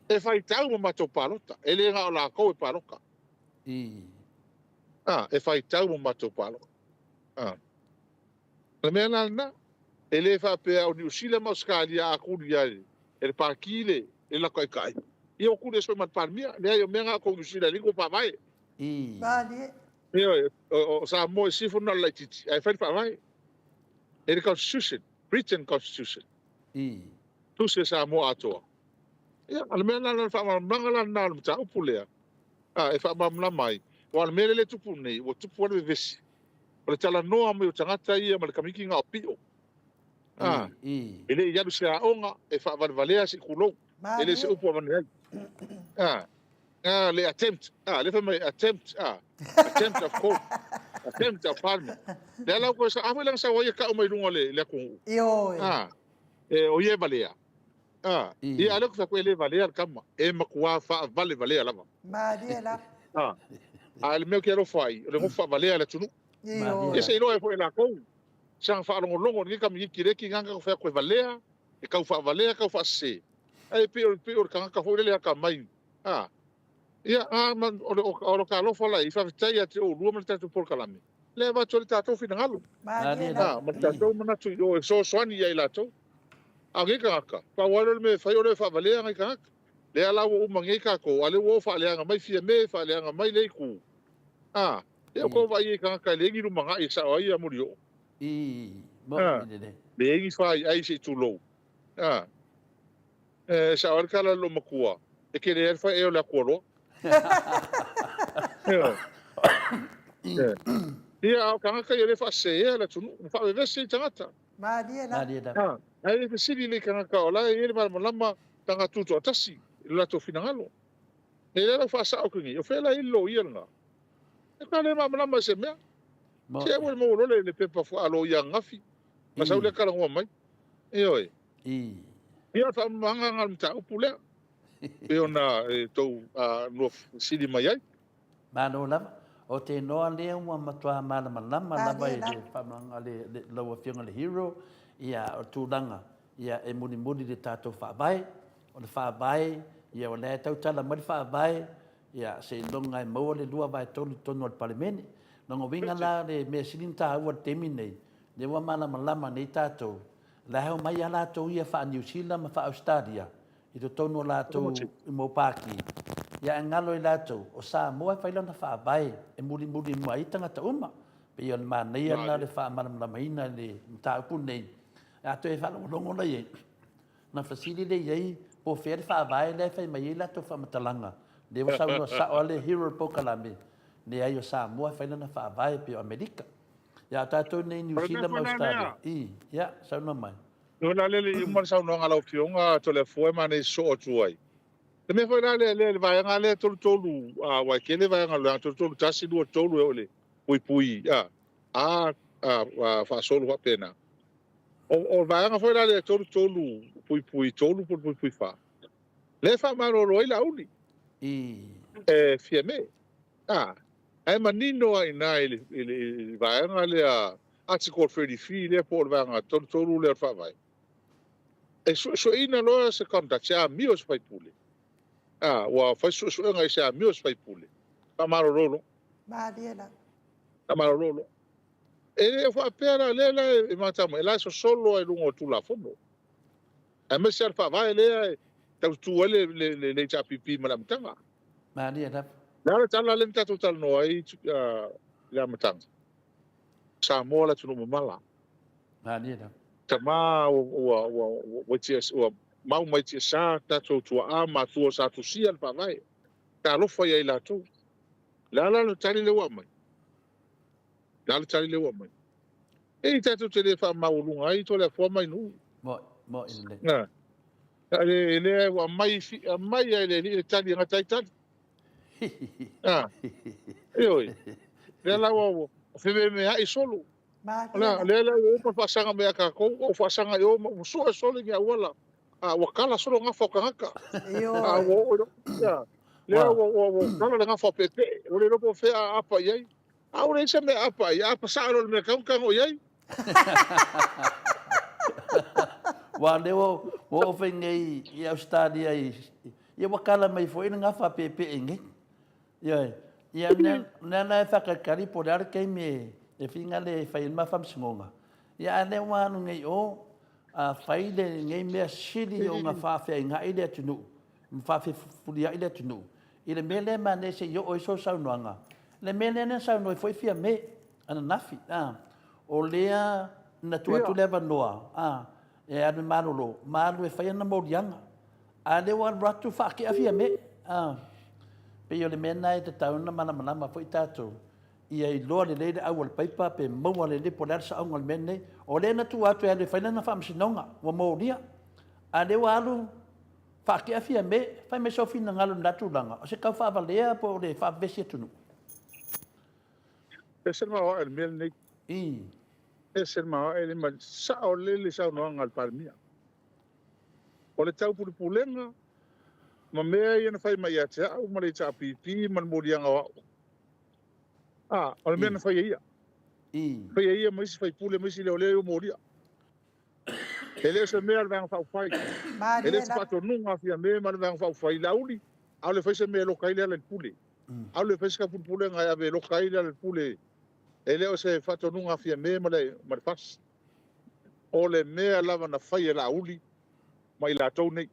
E faitau ma matou palota, e le na o latou e palota. E faitau ma matou palota. O le mea la lena, e le faapea o Niu Sila ma Ausetalia a tuli lava e le Pati le latou taitai, ia ua tuli ese foi ma le Palemia. Leai, o mea na a outou Niu Sila e leai ni tou faavae. Malie. Ioe, o Samoa i sisifo na o le laitiiti, ae fai le faavae. E le Constitution, written Constitution. Tusi a Samoa atoa. Ia, o le mea lena, o le faamalamalamaga la lena o le mataupu lea, a, e faamalamalama ai, aua o le mea lea e tupu nei, ua tupu lava le vevesi. O le talanoa mai o tagata ia ma le kamiki na o pio. A, e le i alu i se aoga e faavalevalea se i tulou. E le o se upu avane ai. A, a, le attempt, a, lea fai mai attempt, a, attempt of court, attempt of parliament. Lea la ua a foi la na sau ai e kau mai luga o le atunuu. Ioe. A, e, o ia e valea. A, ia, a lea ou te fai atu e le valea le tama, e matuā faavalevalea lava. Malie lava. A, a o le mea ou te alofa ai, o le nofo faavalea e le atunuu. Ioe. Ia se iloa ai foi e latou, saga faalogologo i lenei kamikiti lea kinaga na fai atu e valea, e tau faavalea, tau faasese. Ae pei o, pei o le tagata foi lele atamai. A, ia, a, ma, o, le, o, o ka alofa la i, faafetai ia te oulua ma le tatou polokalame. Lea e avatu ai le tatou finagalo. Malie lava. A, ma le tatou manatu i o e fesoasoani ia i latou. A o nei tagata, pau lava lea o le mea e fai o le faavalea nai tagata. Lea la ua uma nei tatou, a o lea ua o faaleaga mai Fiame, faaleaga mai lea itu. A, ia ua vaai i tagata e leai ni lumanai e sao ai ia Molioo. Mo i lelei. Leai ni faiai se i tulou. A, e sao ai le tala a le loomatua, e tele ai le faiai o le atualoa. Ia, a o tagata ia o lea e faasesea le atunuu, ma faavevesi ai tagata. Malie lava. Malie lava. Ae le fesili lelei tagata o la e i ai le malamalama tagata tutoatasi i lo latou finagalo. E lea lau faasao atu nei, o fea la e i ai le loia lena? E ka le malamalama i se mea. Se aua le maua loa le pepa faaloia ananafi, ma sau lea talanoa mai. Ioe. Ia, o le faamamaga lena o le mataupu lea, pei ona e tou fesili mai ai. Malo lava. O te noa lea ua matua malamalama lava i le faamalamalamaga a le lau Afioga i le Hero, ia, o le tulaga, ia, e mulimuli le tatou Faavae. O le Faavae, ia, o lea e tautala mai le Faavae, ia, seiloga e maua le 2/3 i totonu o le Palemene. Lona uiga la, le mea sili ona taua i le taimi lenei, lea ua malamalama nei tatou, o la e omai lava latou ia faa-Niu Sila ma faa-Ausetalia, i totonu o latou mau pāti, ia ae galo i latou, o Samoa e fai lana faavae e mulimuli uma ai tagata uma. Pei o le manaia lena o le faamalamalamaina i le mataupu lenei. A toe faalogologo la i ai, ona fesili lea i ai, po o fea le faavae lea e fai mai ai latou faamatalaga. Lea ua saunoa sao lava le hero o le polokalame, leai o Samoa e fai lana faavae pei o Amerika. Ia a o tatou nei i Niu Sila ma Ausetalia, i, ia, saunoa mai. O le a lele i uma le saunoaga a lau Afioga Toleafoa e manaia sosoo atu ai. Le mea foi la lea le vaega lea 33, aua e tele vaega o le vaega 33, 1, 2, 3 e oo i le puipui a, a, a, faasolo faapena. O le vaega foi la lea 33 puipui 3 po o le puipui 4, lea e faamalolo ai Laauli. E Fiame. A, ae manino lava i ina i le vaega lea Article 33 lea po o le vaega 33 lea o le Faavae, e suesueina loa se conduct, se amio a se faipule. A, ua fai suesuega i se amio a se faipule, faamalolo loa. Malie la. Faamalolo loa. E le o faapea la, lea la e matau mai, o la e sosolo lava i luga o le Tulafono. Aemaise lava le Faavae lea e tau tutu ai le HRPP mai le amataga. Malie lava. O le a le tala lea na tatou talanoa ai i le amataga? Samoa le atunuu mamala. Malie lava. Tama ua mau mai tiasa tatou tuaa ma atua sa tusia le Faavae. Talofa ia i latou. Le a la le tali lea ua aumai? Le a le tali lea ua aumai? Ei tatou te le faamaualuga ai Toleafoa ma Ainuu. Moi, moi lelei. Na. E lea ua aumai, aumai lava e le Alii le tali e gata ai tali. Ah. Ioe. Lea la ua fememeai solo. Malie. Lea la ua uma faasaga mai ia tatou, ua faasaga i o, ua sue solo ni auala. A ua kala solo gafa o tagata. Ioe. A ua oo i ia. Lea ua kala le gafa o peepee. Ua le iloa po o fea a apa i ai. A ua leai se mea apa ai, apa sao loa i le mea tau na tago i ai. Ua lea ua oo foi nei i Ausetalia i, ia ua kala mai foi le gafa a peepee nei. Ioe. Ia mea la e faatalitali po o le a le taimi e finagalo e fai ai le ma faamasinoga. Ia a lea ua alu nei i o, a fai lenei mea sili ona faafeainai le atunuu, ma faafefulia'i le atunuu i le mea lea e manaia se i oo ai sou saunoaga. Le mea lea na saunoa ai foi Fiame ananafi, a, o lea na tuu atu le avanoa, a, e alu e malolo, ma alu e fai ana moliaga. A lea ua alu atu faatea Fiame, a. Pei o le mea lena e tatau ona malamalama foi tatou, ia iloa lelei le au a le paipa pe maua lelei po o le a le saoga o le mea lenei. O lea na tuu atu e alu e fai lana faamasinoga, ua molia. A lea ua alu faatea Fiame, fai mai sou finagalo i lena tulaga, o se tau faavalea po o le faavevesi atunuu? E ese le maoae o le mea lenei. E ese le maoae le ma sao lelei le saunoaga a le Palemia. O le taupulepulega ma mea ia na fai mai ia te au ma le HRPP ma le moliaga o au. A, o le mea na fai e ia. Fai e ia ma isi faipule ma isi leoleo ia molia. E le o se mea a le Vaega Faaupufai. E le o se faatonuga a Fiame ma le Vaega Faaupufai. Laauli, ʻaʻole e fai se mea e loka ai Lealailepule. ʻAʻole e fai se taupulepulega e ave e loka ai Lealailepule. E le o se faatonuga a Fiame ma le FAST. O le mea lava na fai e Laauli ma i latou nei.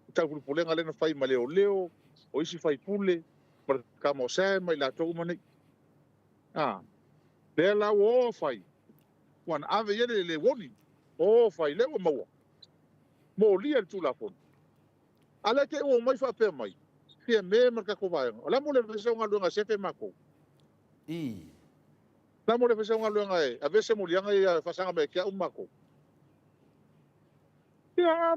O taupulepulega lea na fai ma leoleo, o isi faipule, ma le Tama o Sam ma i latou uma nei. A, lea la ua o fai, ua na ave i ai le warning, o fai, lea ua maua, molia le Tulafono. A lea te i ua omai faapea mai, Fiame ma le tatou vaega, o le a mo le aveese o galuega e sefe matou? O le a mo le aveese o galuega e aveese moliaga ia e faasaga mai ia te au ma matou? Ia,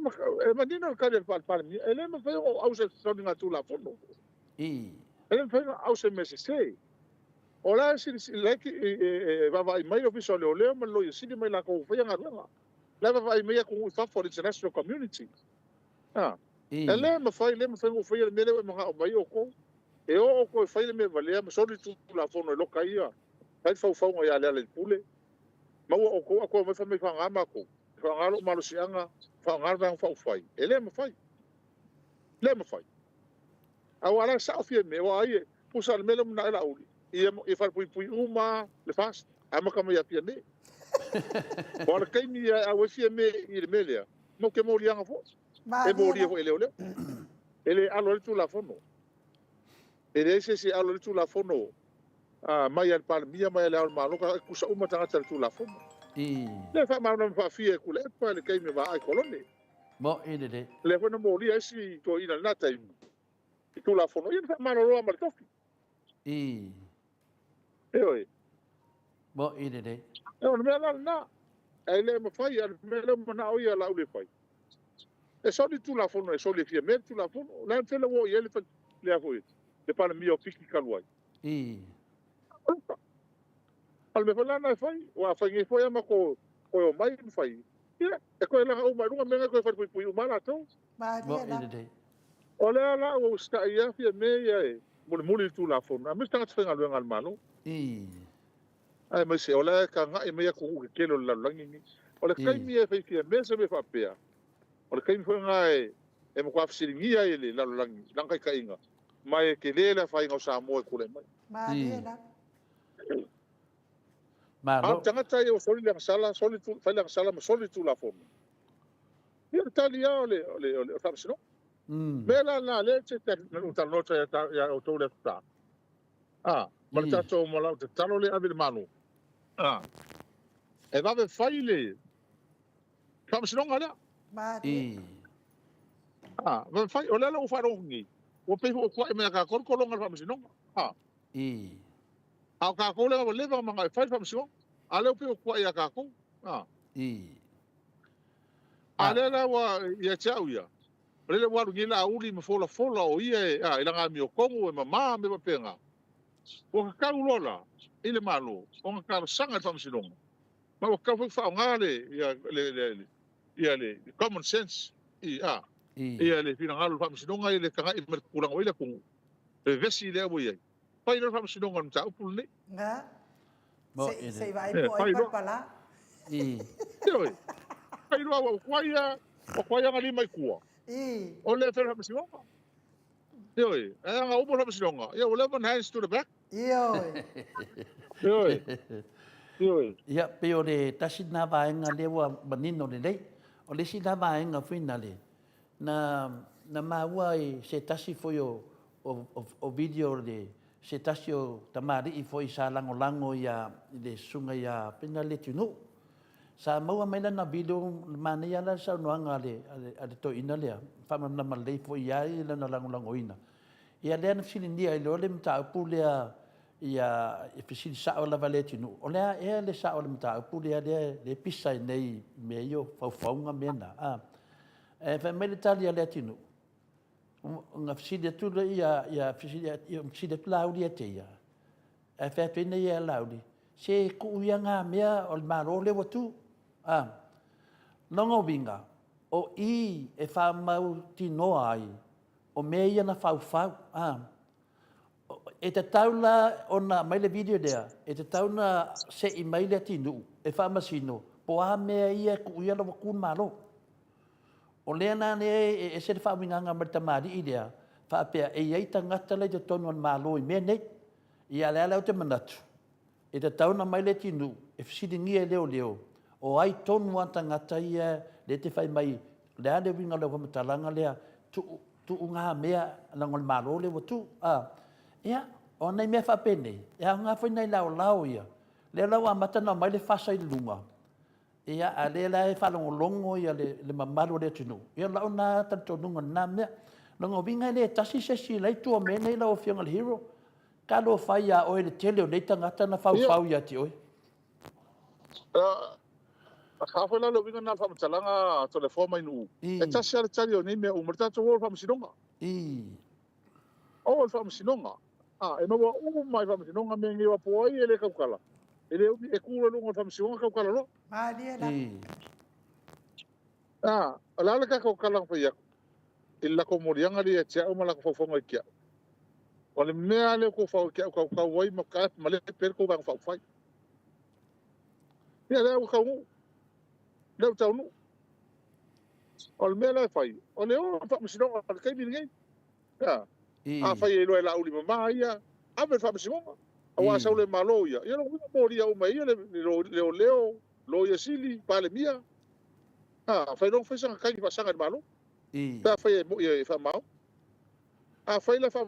e manino le tali a le Palemia, e le mafai ona ou au i se soligatulafono. E le mafai ona au se mea sese. O la e silasila, e vaavaai mai le Ofisa o Leoleo ma le Loia Sili ma i latou o faia galuega. O la e vaavaai mai atunuu i fafo, le international community. E le mafai, le mafai ona ou faia le mea lea ua e manao mai ai outou. E o outou e fai le mea valea ma soli le Tulafono e loka ai ia, fai le faufauga ia Lealailepule, maua outou ae toe omai fai mai e faaaoga matou, e faaaoga lou malosiaga, faaaoga le Vaega Faaupufai. E le mafai. Le mafai. Aua o la e sao Fiame, aua o ai e, tusa o le mea lea ua manao ai Laauli, ia falepuipui uma le FAST, amata mai ia Fiame. Aua o le taimi ia e auai Fiame i le mea lea, matou te moliaga foi. E molia foi e leoleo. E le alo ai le Tulafono. E leai se isi e alo ai le Tulafono mai lava i le Palemia, mai lava i Le Ao o le Malo, e tutusa uma tagata i le Tulafono. Lea e faamalamalama faafia e Tuilaepa i le taimi o Vaai Kolone. Moʻi lelei. Lea foi na molia ai si toeaina i lena taimi i Tulafono, ia na faamalolo lava ma le tofi. Ioe. Moʻi lelei. O le mea la lena, ae le mafai, a o le mea lea ua manao ia Laauli e fai, e soli le Tulafono, e soli e Fiame le Tulafono. O le a le mea lea ua oo i ai le, a foi, le Palemia o Fiti talu ai? O le mea foi la lena e fai, aua a fai nei foi lava matou toe omai ma fai, ia, e toe laga uma i luga mea na e toe falepuipui uma lava latou. Malie la. O lea la ua usitai lava Fiame ia e mulimuli i le Tulafono, aemaise tagata faigaluega a le Malo. Aemaise o la e tagai mai atunuu tetele o le lalolagi lenei. O le taimi e fai Fiame se mea faapea, o le taimi foi lena e matua fesiligia ai e le lalolagi lana taitaiga, ma e tele le afaina o Samoa e tulai mai. Malie la. A o le tagata ia ua soli le agasala, soli, fai le agasala ma soli le Tulafono, ia o le tali lava o le, o le, o le Faamasinoga. Mea la lena lea e te talanoa atu ai ia outou i le Aso Sa, a, ma le tatou, ma lau tatalo lea e ave i le Malo, a, e vave fai le Faamasinoga lea. Malie. A, vave fai, o lea la ua faalogo nei, ua pei foi ua tuai mai ia tatou le tologa o le Faamasinoga. A. A o tatou lea ua leva ona manao e fai le faamasinoga, a o lea ua pei ua tuuai ia tatou. A. A lea la ua ia te au ia, o lea ua alu nei Laauli ma folafola o ia e, a, i lana amiotonu e mama mea faapena. Ua tatau loa la i le Malo ona talosaga i le faamasinoga, ma ua tatau foi ona faaaoga le, ia, le, le, ia le common sense, i, a, ia le finagalo o le faamasinoga i le tagai mai le tulaga ua i ai le atunuu. Vevesi lea ua i ai. Fai loa le faamasinoga o le mataupu lenei. Ga. Se se i vaai po o ai palapala. Ioe. Fai loa ua tuai a, ua tuai ana lima i tua. O le fai le faamasinoga. Ioe. Ae ana uma le faamasinoga, ia ua leva ona hands to the back. Ioe. Ioe. Ioe. Ia, pei o le tasi lena vaega lea ua manino lelei. O le isi la vaega foi nale, na, na maua i se tasi foi o, o, o, o video o le se tasi o tamalii foi sa lagolago ia i le susuga ia Pena Letunuu. Sa maua mai lana video, manaia la le saunoaga a le, a le, a le toeaina lea, faamalamalama lelei foi i ai lana lagolagoina. Ia lea na fesiligia ai loa le mataupu lea ia e fesili sao lava Leatinuu, o le a ea le sao o le mataupu lea lea e pisa ai nei i mea ia o faufauga ma mea na, a? Ae fai mai le tali a Leatinuu, na fesili atu lea ia, fesili atu Laauli ia te ia, ae fai atu ai ia Laauli, se tuu ia na mea o le Malo lea ua tu, a. Lona uiga, o i e faamautinoa ai o mea ia na faufau, a. E tatau la ona aumai le video lea, e tatau ona sei mai Leatinuu e faamasino po o a mea ia e tuu ia la ua tu le Malo. O lea la lea e ese le faauigaga mai le tamalii lea, faapea e i ai tagata la i totonu o le Malo i mea nei. Ia lea la ou te manatu, e tatau ona aumai Leatinuu e fesiligia e leoleo, o ai tonu lava tagata ia lea e te fai mai, o le a le uiga o lau faamatalaga lea, tuu, tuu na mea leaga o le Malo lea ua tu. A, ia, o nai mea faapenei, e aoga foi nai laolao ia, lea la ua amata ona aumai le fasa i luga, ia, a o lea la e faalogologo le mamalu o le atunuu, ia o lau lena talitonuga i lena mea. O lona uiga e le tasi se isi o la e i tua o mea nei lau Afioga i le Hero. Talofa e ia oe i le tele o nei tagata na faufau ia te oe. A foi la le uiga lena o le faamatalaga a Toleafoa mai Nu'u, e tasi lava le tali o nei mea uma, le tatou o i le faamasinoga. O i le faamasinoga. A, e maua uma i le faamasinoga mea nei, aua po o ai e le tautala, e le umi, e tu loa i luga o le faamasinoga tautala loa. Malie la. A, o le a le tatou tala na fai atu i le latou moliaga lea ia te au ma latou faufauga ia te au? O le mea lava lea ua outou fau ia te au tautau ai ma malepe ai le tou Vaega Faaupufai. Ia lea ua taunuu, lea ua taunuu. O le mea la e fai, o le o i le faamasinoga i le taimi lenei. A, afai e iloa e Laauli mama ia, ave i le faamasinoga. Aua a sau le Malo ia, ia lona uiga molia uma e ia le leoleo, Loia Sili, Palemia. A, fai loa fai sana taimi faasaga i le Malo. Pe afai e moi e faamaoni. Afai la fa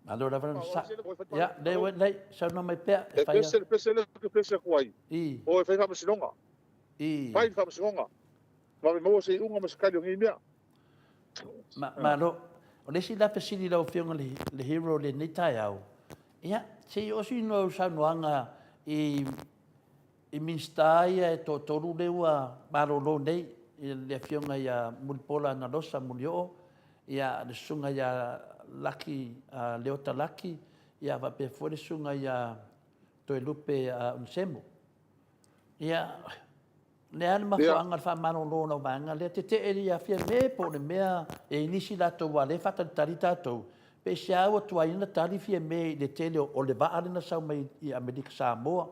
Malo lava le sa. Ia, le ua lei, saunoa mai pea. E pese le pese lea ou te pese atu ai. O e fai faamasinoga. Fai le faamasinoga. Vave maua se iuga ma se tali o nei mea. Malo. O le isi la fesili i lau Afioga le Hero i lenei taeao, ia, se i oo sina au saunoaga i I Minisita ia e toatolu lea ua malolo nei, le Afioga ia Mulipola Anarosa Mulioo, ia le Susuga ia Laki Leota Laki, ia faapea foi le Susuga ia Toelupe Onesemo. Ia, le a le mafuaaga o le faamalolo o lau vaega lea? Tetee ia Fiame po o le mea e i ai nisi latou aua o lea e faatalitali tatou, pe aisea ua tuai ai ona tali Fiame i le tele o le vaa lea na sau mai i Amerika Samoa,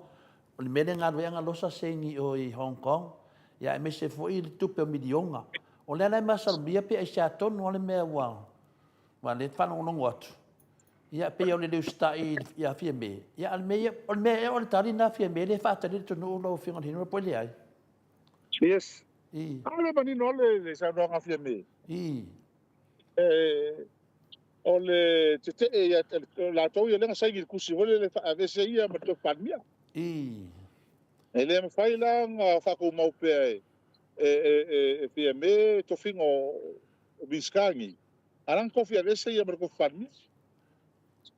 O le mea lea na alu ai Agalosa seini i o i Hong Kong, ia aemaise foi le tupe o miliona. O lea la e masalomia pe aisea tonu lava le mea ua aua o lea e faalogologo atu, ia pei o le le usitai ia Fiame, ia a o le mea ia, o le mea ea o le tali lena a Fiame lea e faatali le atunuu lau Afioga i le Hero po o leai? Yes. A lea e manino lava le saunoaga a Fiame. O le tetee ia latou ia lea na saini i le tusi foi lele e aveese ia ma le tofi Palemia. E le mafai la ona faatumau pea e e Fiame tofiga o Minisita nei, a la na tofi aveese ia ma le tofi Palemia.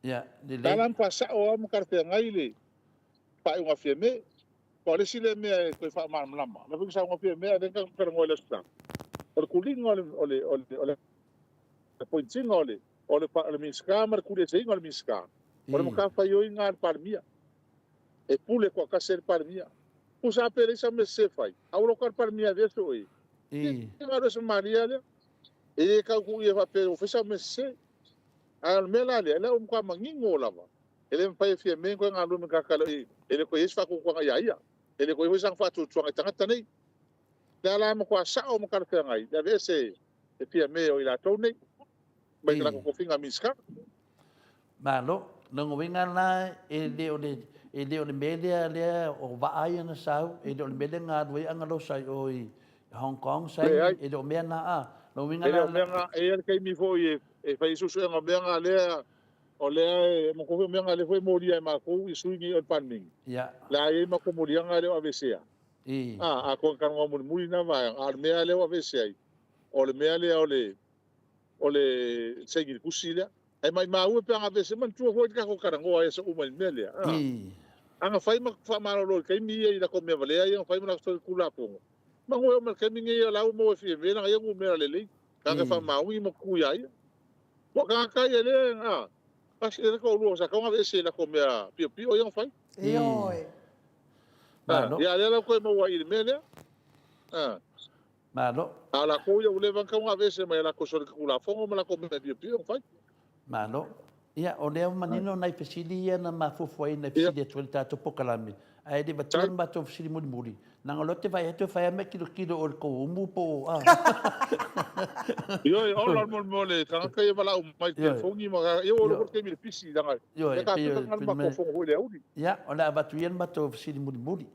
Ia, lelei. La la na faasao lava ma talafeagai le faaiuga a Fiame. Aua o le isi lea mea e toe faamalamalama, o lea foi na saunoa Fiame a o lea na tatou talanoa i le Aso Sa, o le tuliga o le o le o le o le appoint-ina o le o le Minisita ma le tulieseina o le Minisita, o le matafaioi lena a le Palemia. E pule toatasi ai le Palemia. Tusa lava pe leai sau mea sese e fai, a ua loka le Palemia e aveese oe, ia alu ese malie lava lea. E le tau tuu ia faapea ua fai sau mea sese. A o le mea la lea, o lea ua matua manino lava, e le mafai e Fiame ona toe galulue ma ni tagata e le toe i ai se faatuatuaga ia ia. E le toe i ai foi sana faatuatuaga i tagata nei. O lea la e matua sao ma talafeagai le aveese e Fiame o i latou nei mai le latou tofiga Minisita. Malo. Lona uiga la, e le o le, e le o le mea lea, lea o vaa ia na sau, e le o le mea lea na alu ai Agalosa i o i, Hong Kong, Saini, e le o mea na a. Lona uiga E le o mea na, e i ai le taimi foi e, e fai ai suesuega o mea na lea, o lea e, manatua foi o mea na lea foi e molia e matou i sui nei o le Palemene. La e i ai matou moliaga e le o aveesea. A, atonu e talanoa mulimuli lena vaega, a o le mea lea ua aveese ai, o le mea lea o le, o le saini i le tusi lea. Ae maimau e pe ana aveese, manatua foi le tatou talanoa i aso uma i le mea lea. A na fai ma faamalolo i le taimi ia i latou mea valea ia na fai ma latou Tulafono, manu e oo mai i le taimi lenei o la ua maua e Fiame lana ia numera lelei, tagata faamaoni ma tutu ia ia. Ua tagata ia lea, a, tasi le toalua sa tatau ona aveese i latou mea piopio ia na fai. Ioe. Ia, a lea la ua toe maua i le mea lea. Malo. A o latou ia ua leva ona tatau ona aveese mai a latou solitulafono ma latou mea piopio na fai. Malo. Ia, o lea ua manino nai fesili ia na mafuafua ai na fesili atu ai le tatou polokalame, ae le i avatua le matou fesili mulimuli, leaga o lea ou te vaai atu e fai lava ma e tilotilo oe i le tou umu po o a. Ioe, ola le mea o le tagata ia e valaau mai i le telefoni ma, ia ua iloa foi le taimi i le pisi, leaga e tapena le matou fono foi i le aoauli. Ia, o le a avatu ia le matou fesili mulimuli.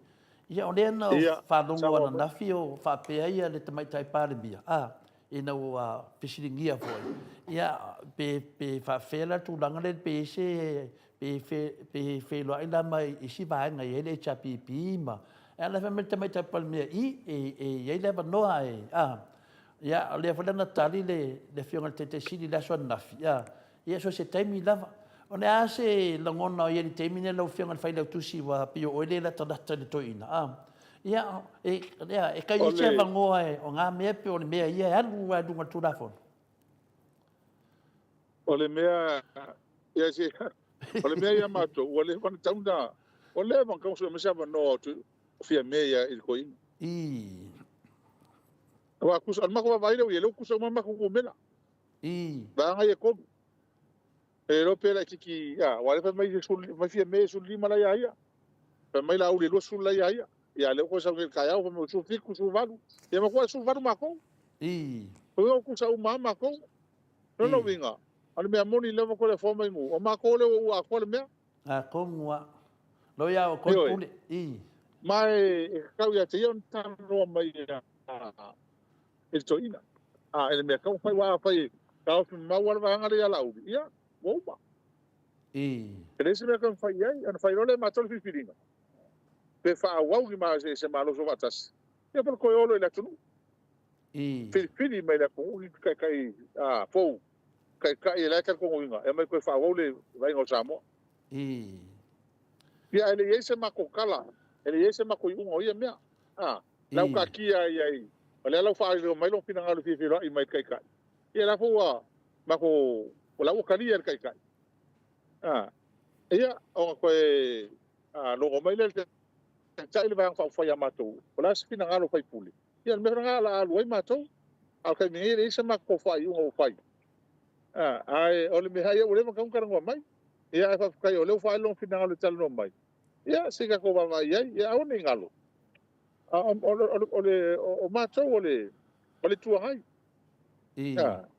Ia, o lea na ou faalogo ananafi o faapea ia le Tamaitai Palemia, a, ina ua fesiligia foi, ia, pe, pe faapefea la le tulaga lea, pe i ai se, pe, pe feiloai la ma isi vaega e i ai le HRPP ma, a o la e fai mai le Tamaitai Palemia, i, e, e i ai le avanoa e, a, ia, o lea foi la na tali le, le Afioga i le Taitai Sili i le aso ananafi, a, Ia so o se taimi lava. O le a se lagona o i ai i le taimi lenei lau Afioga i le Failautusi ua pei o oe lea e latalata i le toeaina, a? Ia, e, e kai i se avanoa e, o na mea pe o le mea ia e alu lava i luga o le Tulafono? O le mea, ia se, o le mea ia matou, ua leva ona tatau ona, ua leva ona tatau ona sue mai se avanoa o Fiame ia i le toeaina. I. Aua tusa, o le matou vaavaai lea ua i ai, lea ua tusa uma matou numera. Vaega ia e tolu. E iloa pe laititi, a, aua o lea fai mai, mai Fiame e 15 la ia ia. Fai mai Laauli e 20 la ia ia. Ia, a lea ua toe sau nei i le taeao, fai mai ua 17, 18. Ia matua 18 matou. O lea ua tusa uma lava matou. O lona uiga, o le mea moni lava koe le afoa mai nuu, o matou lea ua ua atoa le mea. Atonu lava. Lou ia o koe pule. Ma e tatau ia te ia ona talanoa mai i le toeaina. A, e le mea tatau ona fai, aua afai e taofi mamao lava le vaega lea ia Laauli, ia, ua uma. E leai se mea e toe mafai i ai, ona fai loa lea e matou le filifiliga, pe faaauau ni se malosi faatasi, ia po o le toe o loa i le atunuu. Filifili mai le atunuu ni taitai fou, taitai o la e talitonuina, e omai e toe faaauau le vaaiga o Samoa. Ia, ae le i i ai se matou tala, e le i i ai se matou iuga o ia mea. A, la ua taatia ai ai, o lea la ua faaleo mai lou finagalo e fia feiloai mai i le Taitai. Ia, la foi ua matou, o la ua talia e le Taitai. A, ia, ona toe logo mai lea e le Taitai le Vaega Faaupufai ia matou, o le a se finagalo o sui usufono? Ia, o le mea lena o le a alu ai matou. A o le taimi nei, e leai se matou faaiuga ua fai. A, ae o le mea ia ua leva ona tatau ona talanoa mai. Ia, ae faafetai o lea ua faaali lona finagalo e talanoa mai. Ia, se i tatou vaavaai i ai. Ia aua ne i galo, o matou o le Itu Agai.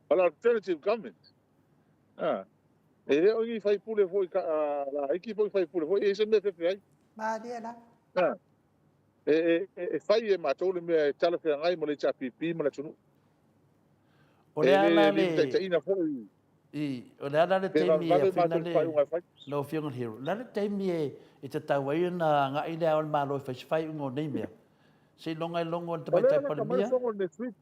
O le alternative government. E le o ni sui usufono foi laiti po o ni sui usufono foi e i ai se mea e fefe ai. Malie la. E fai e matou le mea e talafeagai mo le HRPP ma le atunuu. O le a la le limataitaiina foi. O le a la le taimi e afina le lau Afioga i le Hero, o le a le taimi e tatau ai ona agai le Ao o le Malo e fai se faaiuga o nei mea? Seiloga e logo e le Tamaitai Palemia? O le next week.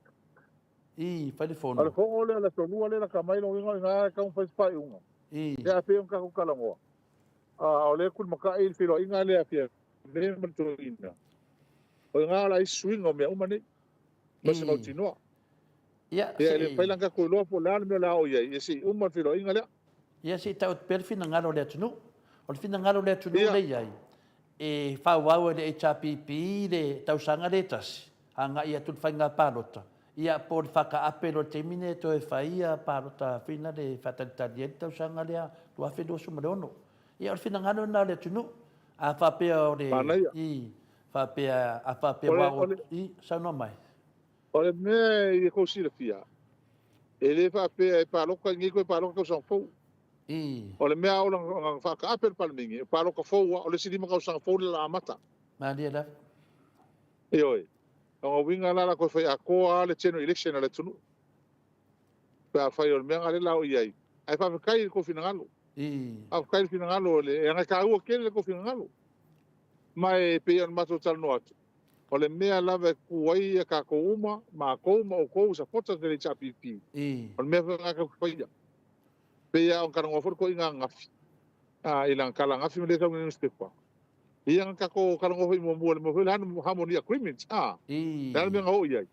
I, fai le fono. O le fono lea, le aso lua lea lata mai, lona uiga o i ina e tatau ona fai se faaiuga. Ia, pei ona tatou talanoa, a o lea e tulimatai le feiloaiga lea a Fiame ma le Toeaina, o i ina o le a i ai se suiga o mea uma nei, ma se mautinoa. Ia, e le mafai la ona tatou iloa po o le a le mea o le a oo i ai, ia se i uma le feiloaiga lea. Ia, se i tau atu pea le finagalo o le atunuu. O le finagalo o le atunuu lea e i ai, e faaauau e le HRPP le tausaga lea e tasi, agai atu i le faiga palota, ia po o le faataape loa i le taimi lea e toe fai ia palota finale e faatalitali ai le tausaga lea 2026. Ia o le finagalo lena o le atunuu. A faapea o le Manaia. I, faapea, a faapea ua o, i, saunoa mai. O le mea ia tou silafia, e le faapea e palota i nei toe palota tausaga fou. O le mea a oo ina faataape le Palemene, o palota fou lava, o le isi 5 tausaga fou lea o le a amata. Malie lava. Ioe. Lona uiga la o le a toe fai atoa lava le general election a le atunuu pe afai o le mea lena lea o le a oo i ai. Ae faafetai i le tou finagalo. Faafetai i le finagalo, leaga e taua tele le tou finagalo. Ma e pei ona matou talanoa atu, o le mea lava e tutu ai tatou uma, matou ma outou i supporters o le HRPP, o le mea foi lena tatou te faia. E pei lava ona talanoa foi le toeaina ananafi, i lana tala ananafi ma lea e sau nei i le nusipepa, ia na tatou talanoa foi muamua i le mea foi lea o le Harmony Agreement, a? Le a le mea na oo i ai?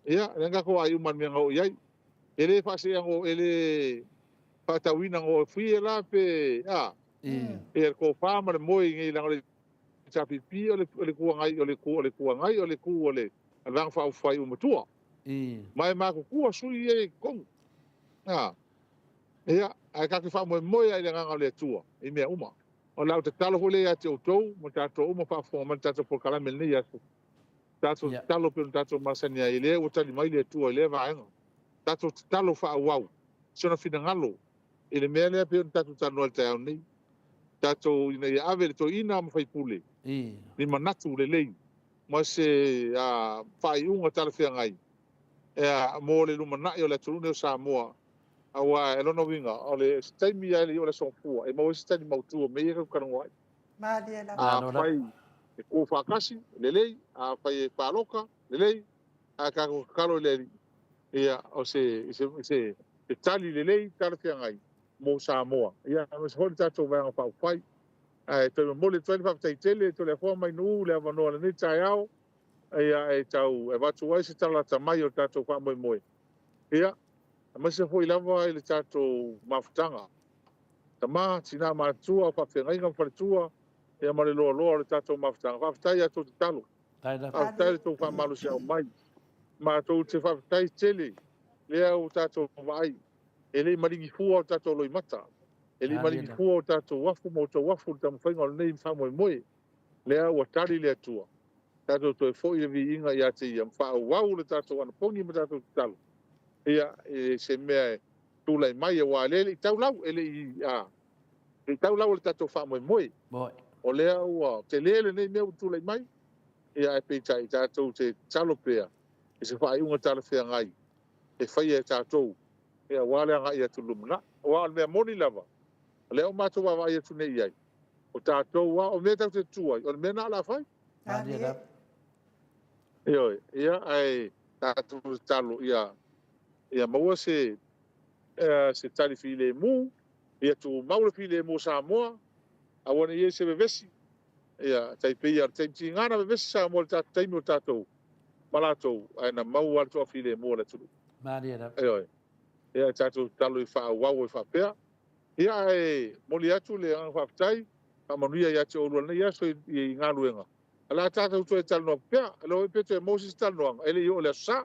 Ia, lea na tatou vaai uma i le mea na oo i ai. E le faasee, e le faatauina gofie la pe, a? Ia le tofa ma le moe i nei leaga o le HRPP o le Itu Agai, o le Itu Agai, o le itu a le Vaega Faaupufai ua matua. Ma e matutua sui ia i totonu. A? Ia, ae tatou te faamoemoe lava i le Agaga o le Atua i mea uma. O lau tatalo foi lea ia te outou ma tatou uma faafofoga mai i le tatou polokalame i lenei aso, tatou tatalo pei ona tatou masani ai, lea ua tali mai le Atua i lea vaega. Tatou tatalo faaauau si ona finagalo i le mea lea pei ona tatou talanoa i le taeao nei. Tatou ina ia ave i le toeaina ma faipule ni manatu lelei ma se faaiuga talafeagai mo le lumanai o le atunuu lenei o Samoa. Aua e lona uiga, o le se taimi lava e le i oo i le Aso Gafua e maua ai se tali mautu o mea ia tatou te talanoa ai. Malie lava. Afai e tu faatasi, lelei, afai e palota, lelei, ae tatou tatalo i le Alii, ia o se, se, se, se tali lelei, talafeagai mo Samoa. Ia, aemaise foi le tatou Vaega Faaupufai. Ae toe momoli atu ai le faafetai tele Toleafoa mai Nuu i le avanoa i lenei taeao, ia e tau avatu ai se tala lata mai o le tatou faamoemoe. Ia, aemaise foi lava i le tatou mafutaga, tama, tina matutua, faafeagaiga ma faletua, ia ma le loaloa o le tatou mafutaga. Faafetai i a outou tatalo. Faafetai i le tou faamalosiau mai. Matou te faafetai tele lea ua tatou vaai, e le i maligi fua o tatou loimata, e le i maligi fua o tatou afu ma outou afu i le taumafaiga o lenei faamoemoe. Lea ua tali le Atua. Tatou toe foi le viiga ia te Ia ma faaauau le tatou anapogi ma tatou tatalo, ia, i se mea e tulai mai, aua o lea e le i tau lau, e le i, a, le i tau lau o le tatou faamoemoe. O lea ua tele lenei mea ua tulai mai, ia, ae peitai, tatou te tatalo pea i se faaiuga talafeagai e faia e tatou, ia, aua le agai atu i le lumanai. Aua o le mea moni lava, o lea ua matou vaavaai atu nei i ai, O tatou lava, o mea tatou te tutu ai, o le mea lena o le a fai. Malie lava. Ioe, ia, ae tatou tatalo ia, ia maua se, se tali filemu, ia tumau le filemu o Samoa, aua ne i i ai se vevesi, ia, tai pei lava o le taimi tiga na vevesi Samoa i le taimi o tatou ma latou, ae na mau lava le toafilemu o le atunuu. Malie lava. Ioe, ia, tatou tatalo ia faaauau ai faapea. Ia ae momoli atu le agaga faafetai, faamanuia ia te oulua i lenei aso i galuega. O le a tatou toe talanoa pea, e le iloa pe toe maua se isi talanoaga, e le i oo i le Aso Sa.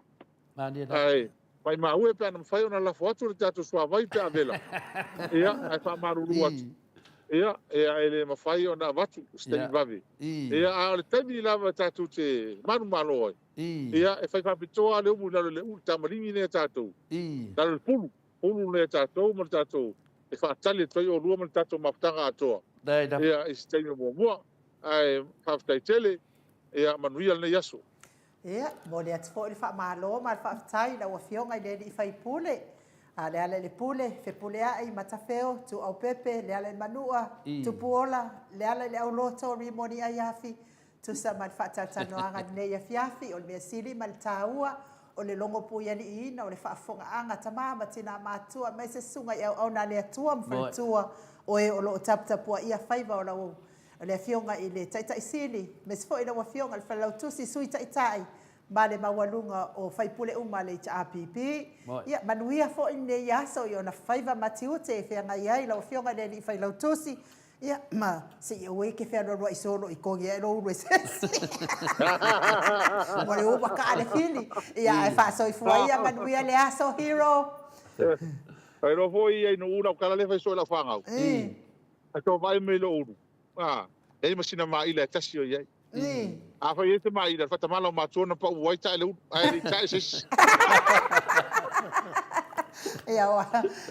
Ae maimau e pe ana mafai ona lafo atu le tatou suavai pe a vela. Ia, ae faamalulu atu. Ia, e le mafai ona avatu i se taimi vave. Ia, a o le taimi lava tatou te manumalo ai, ia, e fai faapitoa lava le umu i lalo i le tamaligi lenei a tatou, lalo i le pulu. Pulu nei a tatou ma le tatou e faatali atu ai oulua ma le tatou mafutaga atoa ia i se taimi o muamua. Ae faafetai tele, ia manuia lenei aso. Ia, momoli atu foi le faamalo ma le faafetai i lau Afioga i le Alii Faipule, a Lealailepule, Fepuleai, Matafeo, Tuuaupepe, Lealaimanua, Tupuola, Lealaileauloto, Rimoni Aiafi, Tusa ma le faatalatalanoaga i lenei afiafi, o le mea sili ma le taua, o le logo puialiiina o le faafofogaaga a tama ma tina matutua aemaise susuga i auauna a le Atua ma faletua o e o lo o taputapuaia faiva o lau o le Afioga i le Taitai Sili, aemaise foi lau Afioga i le Failautusi, Sui Taitai ma le maualuga o faipule uma a le HRPP. Ia manuia foi lenei aso i ona faiva ma tiute e feagai ai lau Afioga i le Alii Failautusi, Ia, ma se i aua e te fealualuai solo i kogi ae lou ulu e se isi. Ua le uma kaa le fili. Ia, ae faasoifua ia, manuia le aso, Hero. Tailoa foi ia i Nu'u lau tala lea fai soo i lau fanau. Ae to vaai mai lou ulu. A, leai ma sina maila e tasi o i ai. Afai e i ai se maila, le faatamala o matua na pau ai tae le ulu, ae le i tae se isi. Ia,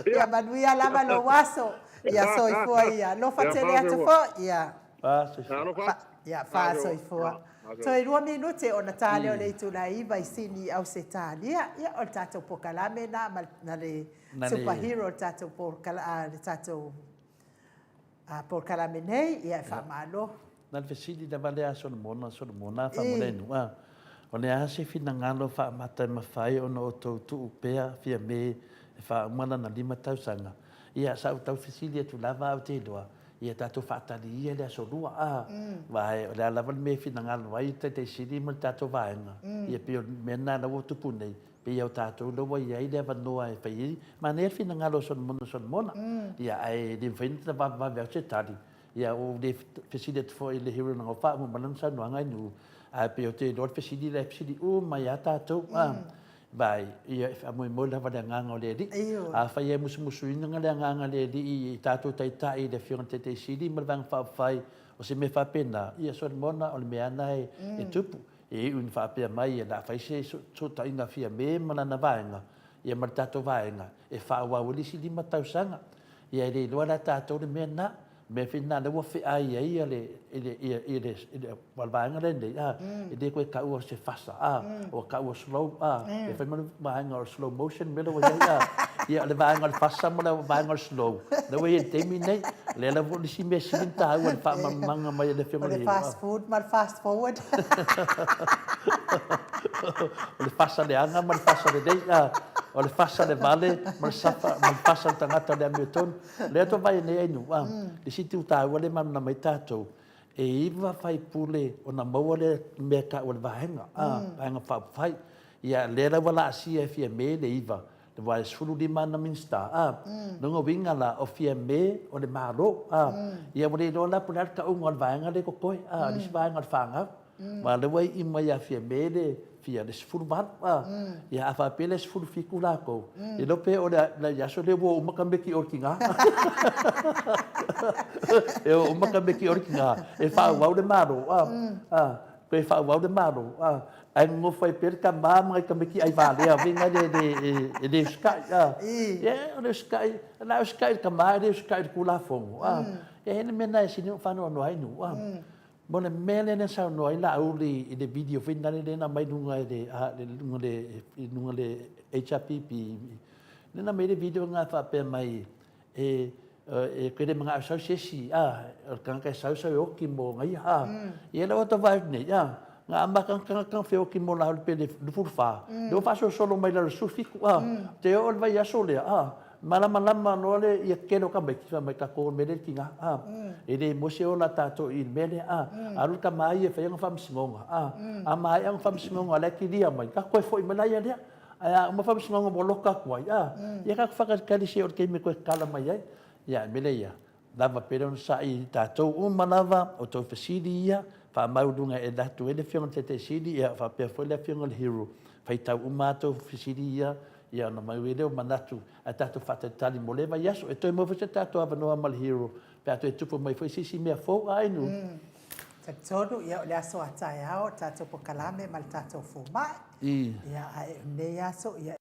ia manuia lava lou aso. Ia soifua ia. Alofa tele atu foi. Ia. Faasoifua. Ia, faasoifua. Toe 2 minute ona ta lea o le itula e 9 i Sini i Ausetalia. Ia, o le tatou polokalame lena ma le superhero o le tatou le tatou polokalame nei. Ia, e faamalo. Na le fesili lava lea a Solomona, Solomona faamolemole, a, o le a se finagalo faamata e mafai ona outou tuu pea Fiame e faauma lana 5 tausaga? Ia, sa ou tau fesili atu lava ae ou te iloa, ia tatou faatali ia le Aso Lua, a, aua o le a lava le mea e finagalo ai le Taitai Sili ma le tatou Vaega, ia pei o le mea lena la ua tupu nei, pei o tatou lea ua i ai le avanoa e fai ai. Manaia le finagalo o Solomona Solomona, ia ae le mafai ona vavevave atu se tali, ia ua ou le fesili atu foi i le Hero leaga ua faauma mai lana saunoaga i Nu'u, ae pei ou te iloa le fesili lea e fesili uma ai lava tatou, a. Vaai, ia e faamoemoe lava i le Agaga o le Alii. Afai e musumusuina le Agaga o le Alii i tatou taitai i le Afioga i le Taitai Sili ma le Vaega Faaupufai, o se mea faapena, ia Solomona, o le mea lava lena e tupu. E iu ina faapea mai o le a fai se fesootaiga a Fiame ma lana vaega, ia ma le tatou vaega, e faaauau ai le isi 5 tausaga. Ia e le iloa la e tatou le mea lena. Mea foi lena lea ua feai ai le vaega lenei, a, e le toe taua o se fasa, a, ua taua slow, a, e fai ma le vaega o le slow motion mea lea ua i ai, a. Ia, o le vaega o le fasa ma le vaega o le slow, lea ua i ai i le taimi lenei. O lea lava o le isi mea sili ona taua i le faamalamalamaga mai a le Afioga i le. O le fast food ma le fast forward. O le fasa leaga ma le fasa lelei, a, o le fasa le vale ma le fasa le tagata o le amiotonu. Lea tou vaai nei Ainu, a, le isi itu taua lea e malamalama ai tatou, e 9 faipule ona maua lea mea e tau o le vaega, a, Vaega Faaupufai. Ia, lea la ua laasia e Fiame le 9, aua e 15 ana Minisita, a. Lona uiga la, o Fiame o le Malo, a. Ia ua le iloa la po o le a le tauga o le vaega lea e totoe, a, o le isi vaega o le fanau. Aua o lea ua ii mai ia Fiame le fia, le 18, a. Ia a faapea la e 17 latou, e iloa pe o le aso lea ua o uma tamaiti i o i le tina. E o uma tamaiti i o i le tina, e faaauau le Malo, a. A, pe faaauau le Malo, a. Ae nonofo ai pea le tama ma nai tamaiti aivalea foi na e le usitai, a. Ia, o le usitai, o le a usitai i le tama ae le usitai i le Tulafono, a. E i ai le mea lena e sili ona faanoanoa ai nuu, a. Mo le mea lea na saunoa ai Laauli i le video foi lea na aumai i luga i luga o le HRPP, lea na aumai ai le video lena e faapea mai, e e le manao e sau se isi, a, o le tagata e sau, sau e oti mo ona ia, a. Ia lea ua ta vaai atu nei, a, na amata ona tagata feoti mo Laauli pe le 24, lea ua faasolosolo mai i lalo i le 17, a. Te oo i le vaiaso lea, a, Malamalama loa le ia tele o tamaiti fai mai tatou o le mea lea le tina a e le moe se ola tatou i le mea lea a alu le tama ia e fai ana faamasinoga a a maea ana faamasinoga la e kilia mai tatou toe foi mai la ia lea ae a uma faamasinoga ua loka atu ai a ia tatou faatalitali se oo i le taimi e toe tatala mai ai ia le mea lea ia lava pea le onosai i tatou uma lava o tou fesili ia faamaualuga e alu atu ai le afioga i le Taitai Sili ia faapea foi le afioga i le Hero faitau uma a tou fesili ia Ia ona mau ai lea o manatu ae tatou faatalitali mo lea vaiaso. E toe maua foi se tatou avanoa ma le Hero pe a toe tupu mai foi se isi mea fou. A Inu? Talitonu, ia o le aso a taeao, o le tatou polokalame ma le tatou fomai. Ia, ae o lenei aso, ia.